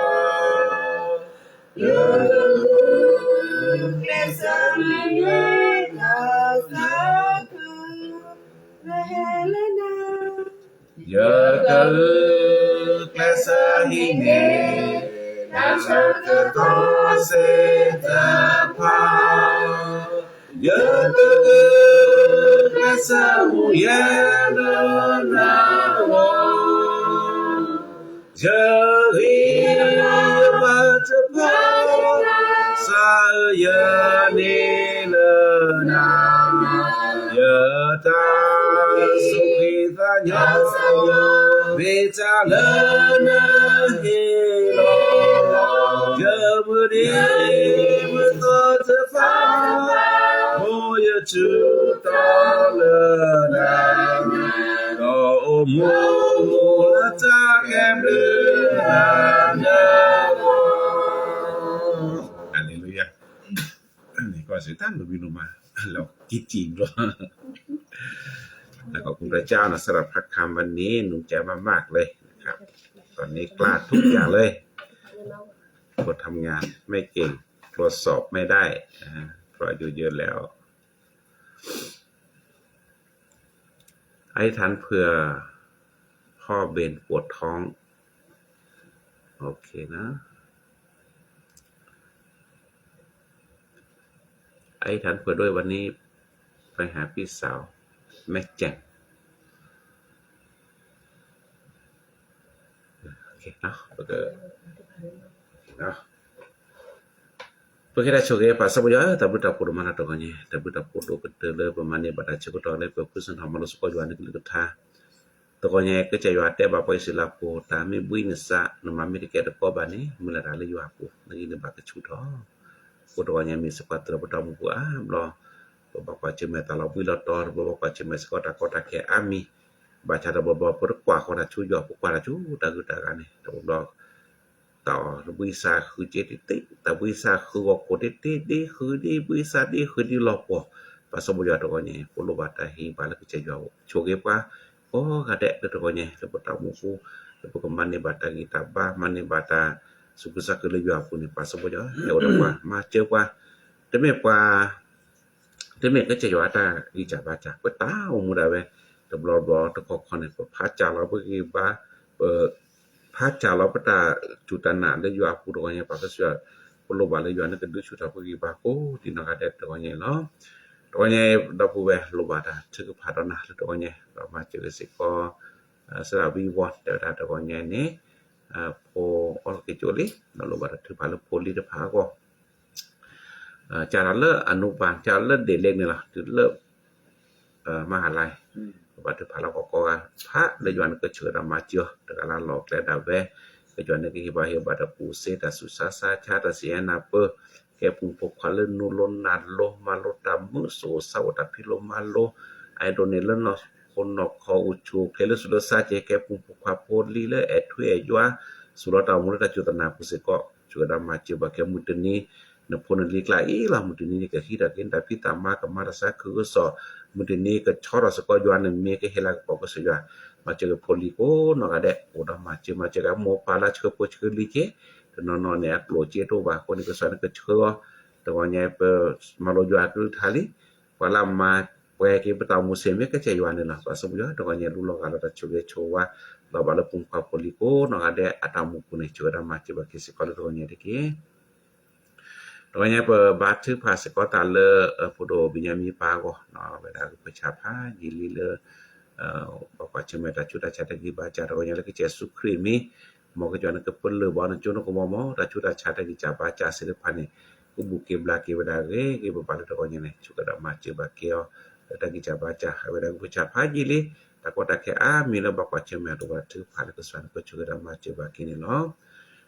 ယကလုၢ်ကျဲးစၢးဟံးန့ၢ် တၢ်ဆၢကတီၢ်သ့ၣ်တဖၣ် ယကလုၢ်ကျဲးစၢးဟူးယဲၢ်လၢနဂီၢ် ယဂံႉယဘါတဖၣ် စၢ်ယွၤန့ၣ်လၢနၤ ယတၢ်သူၣ်ဖှံသးညီ မ့ၢ်တၢ်လၢနဟ့ၣ်လီၤ ယမုၢ်နံၤမုၢ်သီတဖၣ် အိၣ်ယထူးတီၤလၢနၤ ဒီးအိၣ်မူလၢတၢ်ကဲဘျုးနၤ ဟါလ့လူယၤ นี่ก็เสียงท่านดูมีลงมา เราคิดจริงด้วย แล้วขอบคุณพระเจ้านะสำหรับพระคำวันนี้ หนุนใจมากๆเลยนะครับ ตอนนี้กล้าทุกอย่างเลย บททำงานไม่เก่ง ตรวจสอบไม่ได้นะฮะ เพราะอายุเยอะแล้ว อธิษฐานเผื่อพ่อเบนปวดท้อง โอเคนะ อธิษฐานเผื่อด้วย วันนี้ไปหาพี่สาวแม่แจ่ม โอเคเนาะ แล้วก็เนาะ ပကဲဒၣ်ဆိၣ်ဂ့ၤ ပၢ်စီၤပီယွၤ တၢ်ဘျုးတၢ်ဖှိၣ်ဒိၣ်မးလၢတဂီၤညါ တၢ်ဘျုးတၢ်ဖှိၣ်ဒိၣ်ကတၢၢ်လၢပမၤန့ၢ်ဘၣ်တၢ်ဆၢကတီၢ်လၢပဖုစၣ်ထီၣ်မၤလိစ့ၢ်ကီးယွၤနကလုၢ်ကထါ တဂီၤညါ ကစၢ်ယွၤတဲဘၣ်ပှၤအံၣ်စရ့လးဖိ တၢ်မ့ၢ်ဘှံးနသး နမၤမ့ၢ်တကဲတကီဘၣ်န့ၣ် မုၢ်လၢ်တၢ်လၢယွၤအပူၤ နဂံၢ်နဘါကဆူၣ်ထီၣ် အဃိတဂီၤညါ မ့ၢ်စ့ၢ်ကီးတၢ်ဘျုးတၢ်ဖှိၣ်အါဘျီ ပဘၣ်ကွၢ်ဆၢၣ်မဲာ်တၢ်လီၤဘှံးလီၤတီၤ ပဘၣ်ကွၢ်ဆၢၣ်မဲာ်စ့ၢ်ကီးတၢ်ကီတၢ်ခဲအါမံၤ ဘၣ်ဆၣ်တဘျီဘျီ ပတကွၢ်ဃီတၢ်ဆူယွၤ ပကွၢ်တၢ်ဆူတၢ်ဂုၤတၢ်ဂၤန့ၣ် တဘျီဘျီ တၢ်ဘှံးသးဃုာ်က့ၤတ့ၢ်တ့ၢ် တၢ်ဘှံးသးဃုာ်ဂီၤခိၣ်တ့ၢ်တ့ၢ် ဒ်ဃုာ်ဒ်ဘှံးသး ဒ်ဃုာ်ဒ်လီၤပှီၢ် ပၢ်စီၤပီယွၤတဂီၤညါ ပလိၣ်ဘၣ်တၢ်ဟ့ၣ်ဂံၢ်ဟ့ၣ်ဘါလၢကစၢ်ယွၤ ဆိၣ်ဂ့ၤပှၤ ကိးဂၤဒဲးလၢတဂီၤညါ လၢပတၢ်အိၣ်မူပူၤ လၢပကမၤန့ၢ်ဘၣ်တၢ်ဂံၢ်တၢ်ဘါ မၤန့ၢ်ဘၣ်တၢ်သူၣ်ခုသးခုလၢယွၤအပူၤန့ၣ် ပၢ်စီၤပီယွၤ ဟဲအိၣ်ဒီးပှၤ မၤစၢၤပှၤ တမ့ၢ်ပှၤ တမ့ၢ်ကစၢ်ယွၤအတၢ်ဂံၢ်စၢ်ဘါစၢ် ပတၢ်အိၣ်မူဒၣ်ဝဲ တဘျီဘျီတခီခီန့ၣ် ပဖးစၢ်လီၤပဂံၢ်ဘါ ပဖးစၢ်လီၤပတၢ်စူၢ်တၢ်နာ်လၢယွၤအပူၤတဂီၤညါ ပၢ်စီၤပီယွၤ ပလိၣ်ဘၣ်လၢယွၤန့ၣ်ကဒုးဆူၣ်ထီၣ်ပဂံၢ်ဘါ ကိးဒ်နီၢ်ဂၤဒဲးတဂီၤညါအံၤလီၤ. တဂီၤညါအံၤ ဒီပုၢ်ဝဲၢ်လိၣ်ဘၣ်တၢ်ထုကဖၣ်ဒီးနၤလၢတဂီၤညါအံၤ ဒီးမၤစၢၤက့ၤစ့ၢ်ကီး သရၣ်ဝံဝီ တဲဝဲဒၣ်တဂီၤညါအံၤန့ၣ် ဖိအီၣ်လီၤက့ၤကၠိလံ ဒီးလိၣ်ဘၣ်တၢ်ထုကဖၣ်လၢဖိလံၤတဖၣ်အဂီၢ် ကၢ်လီၤလၢအနုဘၢၣ် ကၢ်လီၤလၢဒ့ၣ်လ့ၣ်န့ၣ်လီၤ တုၤလၢ မဟၣ်လၢ် ပဘၣ်ထုကဖၣ်လီၤကိးကိးဂၤ ဖးလၢယွၤန့ၣ်ကဆှၢတၢ်မၤစၢၤ တဂၤလၢ်လီၢ်ကျဲဒၣ်ဝဲ ကစၢ်ယွၤန့ၣ်ကဟ့ၣ်ဘၣ်ဟ့ၣ်ဘၣ်တၢ်ကူၣ်စ့ တၢ်ဆူးတၢ်ဆါ တၢ်ဆံးအဲၣ်နၢ်ပၢၢ် ແກ່ປຸງພົກຄວາເລີນນູລົນນາໂລ ມາໂລຕາມມື້ໂສເຊົາຕາພິໂລມາໂລ ໄອໂດເນເລີນນໍຄົນນໍຄໍອຸຊູເຄເລີສຸລະຊາເຈແກ່ປຸງພົກຄວາໂພລີເລີແອດທຸແອດຢວາ ສຸລະຕາມຸລະຕາຈຸຕະນາປຸເສເກາະ ຈຸກະດາມາເຈບາເກມຸດຕິນີ ນະໂພນະລີກລາອີລາ ມຸດຕິນີກະຮີດາເກັນດາພິຕາມາກະມາລະຊາຄືອຸສອ ມຸດຕິນີກະຊໍຣະສະກອຍວານເມກະເຮລາກະປອກກະສຍວາ ມາເຈີກະໂພລີໂກນອກກະແດະ ໂອດາມາເຈມາເຈກະໂມປາລາເຊີໂປເຊີລີເຈ ນອນນອນເນອະໂກເຈໂຕບາ ຄົນນີ້ກະສວນກະເຊີ ຕະກອນຍາຍເປີມາໂລຍວາກະລຸທາລີ ປາລາມາແປເກປະຕາໂມເຊເມກະເຈຍວານີ້ລະ ປາສົມຍອດ ຕະກອນຍາຍລຸລອກາລະຕະໂຊເກໂຊວາ ລອບາລະປຸງພາໂພລີໂກນອກກະແດະ ອາຕາມຸກຸເນ ໂຊດາມາເຈບາເກເສກອນ ຕະກອນຍາຍເດເກ ຕະກອນຍາຍເປີບາດຖືພາເສກອນຕາເລີ ເອີ ໂພໂດບິຍາມີປາໂກເນາະ ເວລາກະເປີຊາພາຢີລີເລີ ເອີ ບາກວາເຊເມຕາຈຸດາຊາຕະກີບາຈາ ຕະກອນຍາຍເລີກະເຈສຸຄຣີມີ ມໍກະຈອນກະເປິນເລີບອນນະໂຈນະກະມໍມໍ ຕາຊຸຕາຊາຕະກິຈາບາຈາສິລະພາເນ ກຸບຸເກບລາເກວະດາເກເກບາບາເລຕະກອນຍາເນ ຊຸກະດາມາເຈບາເກອ ຕະກິຈາບາຈາ ເວລາກຸປະຊາພາຢີລີ ຕະກອຕາແຄອາມີລະບາກວາເຊມແມໂຕບາຖືພາລະກະສວນກະຊຸກະດາມາເຈບາເກເນລອ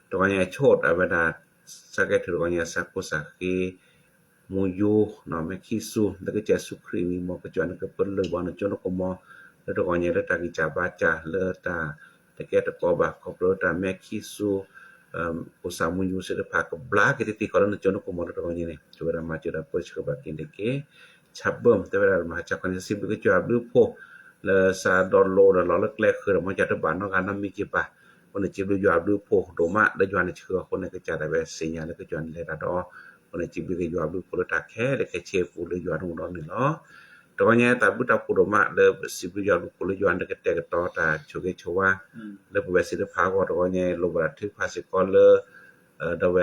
ຕະກອນຍາໂຊດອາເວດາ ສະແກເທຕະກອນຍາສາໂກສາເຄ ໂມໂຍເນາະ ແມັກຄີຊູ ແລ້ວກະແຈສຸຄຣີມີມໍກະຈອນກະເປິນເລີບອນນະໂຈນະກະມໍ ເລີຕະກອນຍາເລີຕາກິຈາບາຈາ ເລີຕາ ຕະແກຕະກອບາ ຂອບໂລຕາແມັກຄີຊູ ເອີ ໂອສາມຸນຢູເສດພາກະບລາກິຕິຕິກອນລະນະໂຈນະໂກມໍລະຕະກອນຍາເນ ໂຈດາມາໂຈດາເປີເຊີບາກິນເດເກ ຊາບເບິ່ມ ແຕ່ເວລາມາຈາກອນຊິບກະຈອບຫຼືໂພ ລະຊາດອນໂລດອນລອເລິກແລກຄືລະມາຈາກຕະບານນອກການນຳມີຈິບາ ຄົນຈິບຫຼືຍອບຫຼືໂພໂດມາ ລະຍອນເຊີຄົນກະຈາດໄດ້ແວເຊຍາ ລະກະຈອນເລດາດອ ຄົນຈິບຫຼືກະຍອບຫຼືໂພລະຕາແຄ ລະແຄເຊປູລະຍອນຫົງດອນນີ້ລອ ຕະກອນຍາຕາບຸຕາໂພໂດມາ ເລີສິບລະຍອນລຸໂພລະຍອນ ລະກະແຕກະຕໍຕາໂຊເກໂຊວາ ເລີປະແວສິລະພາວອດຕະກອນຍາໂລບາລະຖືພາສິກອນເລີ ເອີ ດາແວ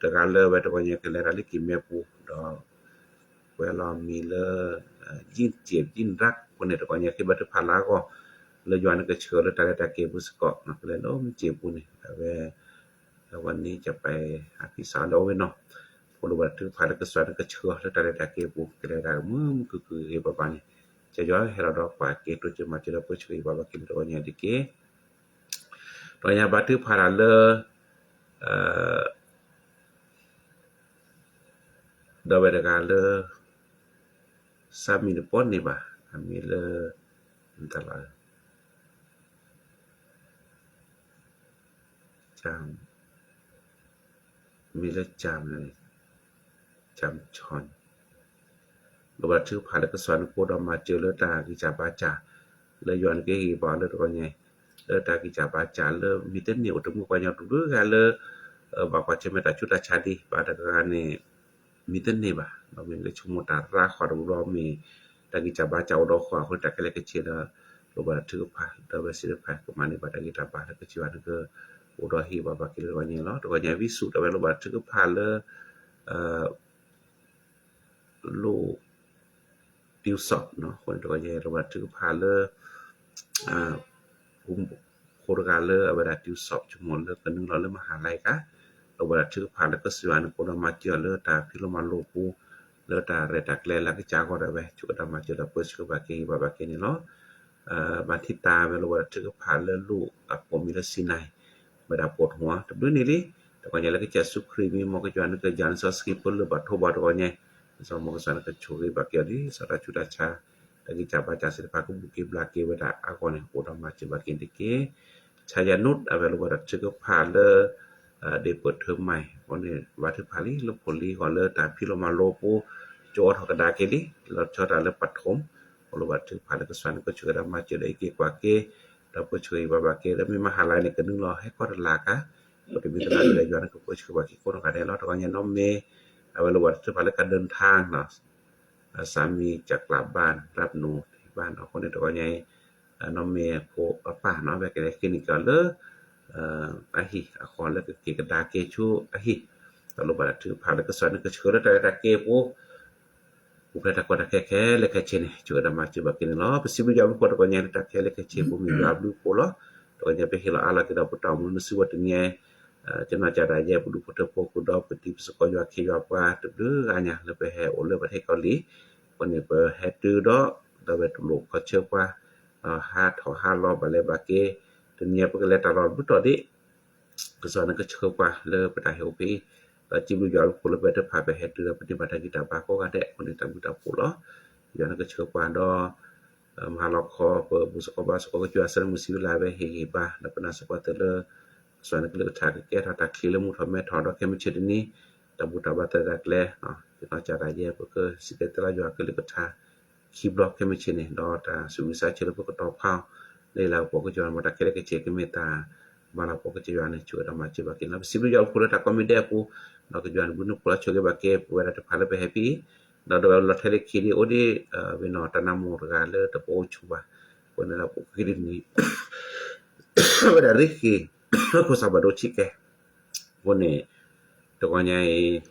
ຕະການເລີແວຕະກອນຍາກະແລລາລິກິແມປູ ດອກ ເວລາມີເລີ ເອີ ຍິນເຈັບຍິນລັກ ຄົນເນຕະກອນຍາຄິດບັດທະພາລາກໍ ເລີຍອນກະເຊີເລີຕາແລຕາເກບຸສະເກາະນະ ເລີໂລມເຈັບປຸນີ້ ແວ ແລ້ວວັນນີ້ຈະໄປຫາພີ່ສາວແລ້ວເວີຍເນາະ ໂພໂລບາລະຖືພາລະກະສວນກະເຊີເລີຕາແລຕາເກປຸກະແລຕາມືມຄືຄືເອບາບານີ້ ຈະຍອນໃຫ້ລາດອກປາເກໂຕຈະມາເຈລະເປີເຊີບາບາກິນຕະກອນຍາດິເກ ຕອນຍາບາດຖືພາລາເລີ ເອີ ດອເວດະກາເລີ ສາມີນະປອນເນບາ ອາມີເລີ ອັນຕະລາຍ ຈາມ ມີເລີຈາມເລີ ຈາມຊອນ ໂລບາດຖືພາລະກະສວນໂຄດອມມາເຈີເລີຕາກິຈາບາຈາ ເລີຍອນເກຮີບາເລີຕະກອນໃຫຍ່ ເລີຕາກິຈາບາຈາ ເລີມີແຕ່ເນວຕະມຸກວາຍອງຕຸດຸກາເລີ ເອີ ບາກວາເຈເມຕາຊຸດຕາຊາດີ ບາດຕະກາເນ ມີແຕ່ເນບາ ບາເມນເລີຊຸໂມຕາລາຄວາດຸລອເມ ຕາກິຈາບາຈາໂອດອຄວາ ຄົນຕາກະເລກະເຈເລີ ໂລບາດຖືພາ ດອເວສິລະພາ ກະມານິບາຕາກິຕາບາ ລະກະຈິວານະເກີ ໂອດອຮີບາບາກິເລວາເນລອ ຕະກອນໃຫຍ່ວິສຸ ດອເວໂລບາດຖືພາເລີ ເອີ ລູກ ຕິວສອບເນາະ ຄົນໂຕໃຫຍ່ລະວ່າຖືພາເລີ ອາ ກຸ່ມໂຄລະກາເລີ ເວລາຕິວສອບຊົ່ວໂມງເລີກະໜຶ່ງລອເລີມະຫາໄລກະ ລະວ່າຖືພາເລີກະຊິວານໂຄລະມາເຈີຍເລີຕາພິໂລມາໂລກູ ເລີຕາແລຕາແກລລະກະຈາກໍໄດ້ແວ ຈຸກະດາມາເຈີລະເປີເຊີບາເກ ບາບາເກນີ້ເນາະ ເອີ ບາທິຕາເວລາວ່າຖືພາເລີລູກອາໂປມີລະຊີນາຍ ບາດາປວດຫົວ ຕະບຶນີ້ລີ ຕະກອນໃຫຍ່ລະກະຈາສຸຄຣີມີມໍກະຈວນກະຍານຊອສກີເປີເລີບາໂທບາຕະກອນໃຫຍ່ ສອງໝໍກະສານກະໂຊກະບາກຽລີ ສາລາຊຸດາຊາ ຕະກິຈາບາຈາສິລະພາກຸບຸກິບລາເກວະດາອາກອນໂອດາມາເຈບາເກນເດເກ ຊາຍານຸດ ອາເວລະວະດາຊຶກພາເລີ ເດເປີດເທີມໃໝ່ ກອນນີ້ວາຖືພາລີ ລົບຜົນລີ ກອນເລີຕາພິໂລມາໂລປູ ໂຈອອດຮອກກະດາເກລີ ລອດຊອດາເລີປະຖົມ ໂອລະວາຖືພາເລີກະສວນກະຊວຍດາມາເຈໄດເກກວາເກ ດາເປີຊວຍບາບາເກ ແລະມີມະຫາໄລໃນກະໜຶ່ງລໍໃຫ້ກອດລາກາ ບໍ່ໄດ້ມີຕະຫຼາດໃດຢູ່ໃນກະເປີຊວຍບາເກ ຄົນກະໄດ້ລໍ ແຕ່ວ່າຍານອມເມ ອາເວລະວະດາຊຶກພາເລີກະເດີນທາງເນາະ ສາມີຈະກລັບບ້ານຮັບໜູທີ່ບ້ານເນາະ ຄົນໃຫຍ່ ນ້ອງແມ່ ໂພ ປ້າເນາະ ແວະກະໄດ້ຄລີນິກກ່ອນເລີ ອາຮີ ອາຄອນ ແລ້ວກະເກກະດາເກຊູ ອາຮີ ຕະລຸບາດາຖືພາ ແລ້ວກະສອນກະເຊີ ແລ້ວຕາແລຕາເກໂພ ຜູ້ແພຕາກອນຕາແຄແຄ ແລະແຄເຊເນ ຈຸກະດາມາເຈບາເກເນລອ ປະສິບຍາມຄົນຕະກອນຍາຕາແຄ ແລະແຄເຊໂພ ມີຍາບລືໂພລະ ຕະກອນຍາໄປເຮລະອາລາກະດາປະຕອມ ນະຊິວັດຕະເນຍ ເຈົ້າໜ້າຈາດາແຍ ປະດຸປະເທີໂພ ກຸດອ ປະຕິປະສະກອນຍາເຄຍາປາ ຕຶບດືອາຍາ ແລ້ວໄປແຮໂອເລີປະເທດເກົາຫຼີ ປະເນປະແຮຕື້ດອ ດາເວຕຸໂລ ກະເຊີກວ່າ ເອີ ຫາເທົາຫາລໍບາແລບາເກ ຕະເນຍປະກະແລຕະຫຼອດບຸຕອດີ ກະຊອນກະເຊີກວ່າ ເລີປະຕາເຮໂອເປ ລະຈິບລູກຢອດຜູ້ລະແບບເດີພາໄປແຮດເດືອປະຕິບັດທາງກິດຕາບາໂຄກາແດະ ຄົນທີ່ຕາມບຸດຕາພູເນາະ ຍ້ອນກະເຊີກວ່າດອກ ມະຫາລອກຂໍເປີດບຸສະກອບາສະກອກະຈົວສະລະມຸສີວິລາແວເຮເຮບາ ລະປະນາສະປອເຕີເລີ ສວນກະເລີກະຖາກະແກ້ທາຕາຄີລະໝູ່ທອດແມ່ທອດດອກແຄມເຊດນີ ຕາບຸຕາບາຕາດັກແລເນາະ ເປັນອອກຈາກລາຍແຍກເປີເກີຊິເກຕະລາຢວາກະເລີກະຖາ ຄີບລັອກແຄມເຊດນີ ດອກຕາສຸວິສາເຊລະເປີກະຕໍພາວ ໃນລາວປອກກະຈອຍມາຕາແຄເລກະເຈກະເມຕາ ມາລາວປອກກະຈອຍວານໃນຈຸກະດາມາເຈບາກິນລາວ ສິບລະຍອງພຸລະຕາກອມມີແດ່ປູ ດອກກະຈອຍວານບຸນນຸພຸລະໂຊເກບາເກ ເວລາຕະພາລະໄປແຮປີ Dado lo tele kiri odi, eh, vino tanamo regale te po chuba. Pone la po kiri ni. Wada riki. Ko sabado chike. Pone to ko nyai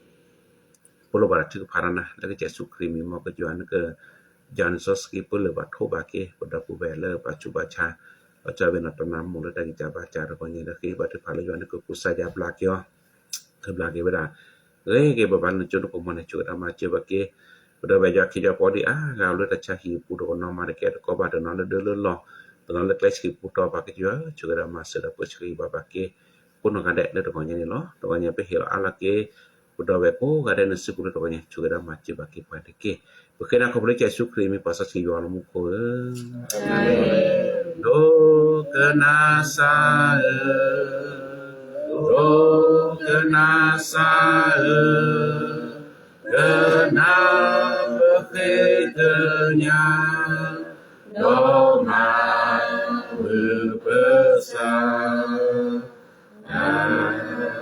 polo bara chike parana. Lagi Jesu krimi mo ke juan ke jan sos ki polo ba to ba ke. Pada ku bele ba chuba cha. Ba cha vino tanamo le dagi jaba cha to ko nyai lagi ba te pala juan ke kusa ja blak yo. ເຄີບລາເກເວດາ ເອີຍ ເກບະບານຈຸນໂກມອນໃນຈຸດອາມາເຈບາເກ ເດີແວຍາຄີຍາປອດີອາ ລາວເລືອດຕາຊາຮີປູໂດນອມາເດແກຕະກອບາເດີນອນເດີເລີນລໍ ຕະນອນເລັກເລັກຊີປູຕໍ່ປາເກເວ ຈຸດອາມາເສດເປີດຊີບາບາເກ ຄຸນນອງກາແດະເດີຕະກອນຍານີ້ລໍ ຕະກອນຍາໄປເຮລອາລາເກ ເດີແວໂກກາແດະນະຊິກຸເດີຕະກອນຍາ ຈຸດອາມາເຈບາເກປາເດເກ ເພເຄນາຂອງພະເຈົ້າເຢຊູຄຣິດ ມີປາສາດຊີວະລະມຸໂຄເອີ. ອາເມນ. ໂດກະນາຊາເອີ ໂດກະນາຊາເອີ ກະນາເປີເຄເຕີຍາ ໂດມາເປີເປີຊາ ອາເມນ.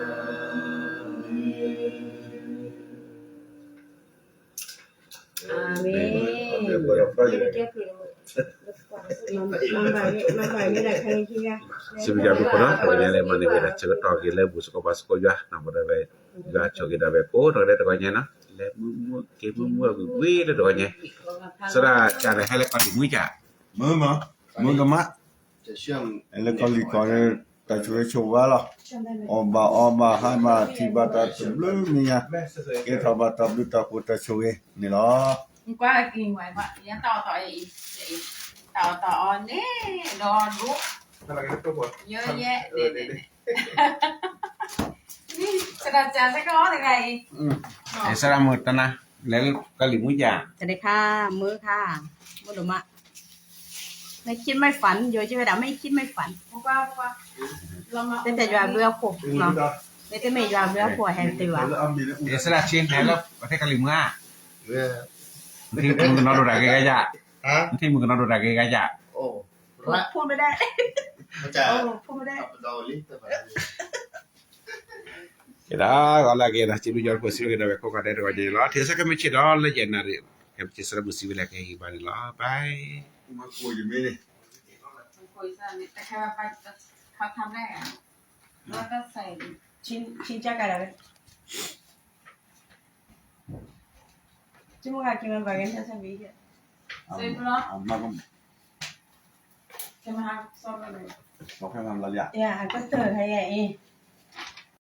ອາເມນ. ຊິບຢາມທຸກຄົນເນາະ ເວລາມາໃນເວລາເຊີຕອກກິນແລ້ວ ບຸສະກອບາສະກອຍານຳບໍ່ໄດ້ໄປຢາໂຊກິດາແບບໂອ ຕ້ອງໄດ້ຕະກອຍານະ ແລະມື້ເກມມື້ມື້ວິລະຕະກອຍາ ສະດາຈານໄດ້ໃຫ້ແລ້ວກໍດີມື້ຈາ ມື້ມາ ມື້ກະມະ Ele kali kone ta chue chua lo. Oba oba hama tiba ta tublu miya. Ke ta ba ta blu ta ku ta chue ni lo. Kwa king wai ba ya ta ta e. Ta ta on ni lo lu. Yo ye. Ni sera cha sa ko de gai. E sera mo tana. ແລ້ວກະລິມຸຍາ ສະຫວັດດີຄ່ະ ມື້ຄ່ະ ໝົດລົມມະ ໄມ່ຄິດໄມ່ຝັນ ໂຍຊິເວດາ ໄມ່ຄິດໄມ່ຝັນ ເປັນແຕ່ຢວາເບືອຜົມເນາະ ເປັນແຕ່ແມ່ຢວາເບືອຜົວແຮງຕິວະ ເອສລາຊິນແຮງແລ້ວ ປະເທດກະລິມຸຍາ ທີ່ມຶງກະນອນດູດາເກກາຍາ ທີ່ມຶງກະນອນດູດາເກກາຍາ ໂອ້ ພູດໄມ່ໄດ້ ໂອ້ ພູດໄມ່ໄດ້. ເກດາ ກໍລາເກດາ ຈິບຍົນໂຄຊິເກດາເວໂກກາເດໂຣເຈລາ ເທສະກະເມຊິດອນ ລະເຈນາເຣ ເຄມຊິສະລະບຸຊິວິລາເກຮີບານີລາ ບາຍ ມາຄຸຍຢູ່ມີນີ້ ມາຄຸຍຊະນີ້ ແຕ່ແຄ່ວ່າເຂົາທຳໄດ້ອະ ແລ້ວກໍໃສ່ຊິນ ຊິນຈາກາດາເວ Cuma kaki memang bagian saya sambil dia. Saya pulang. Sama hak sama ni. Pakai enam belas ya? Ya, aku tuh kayak ini.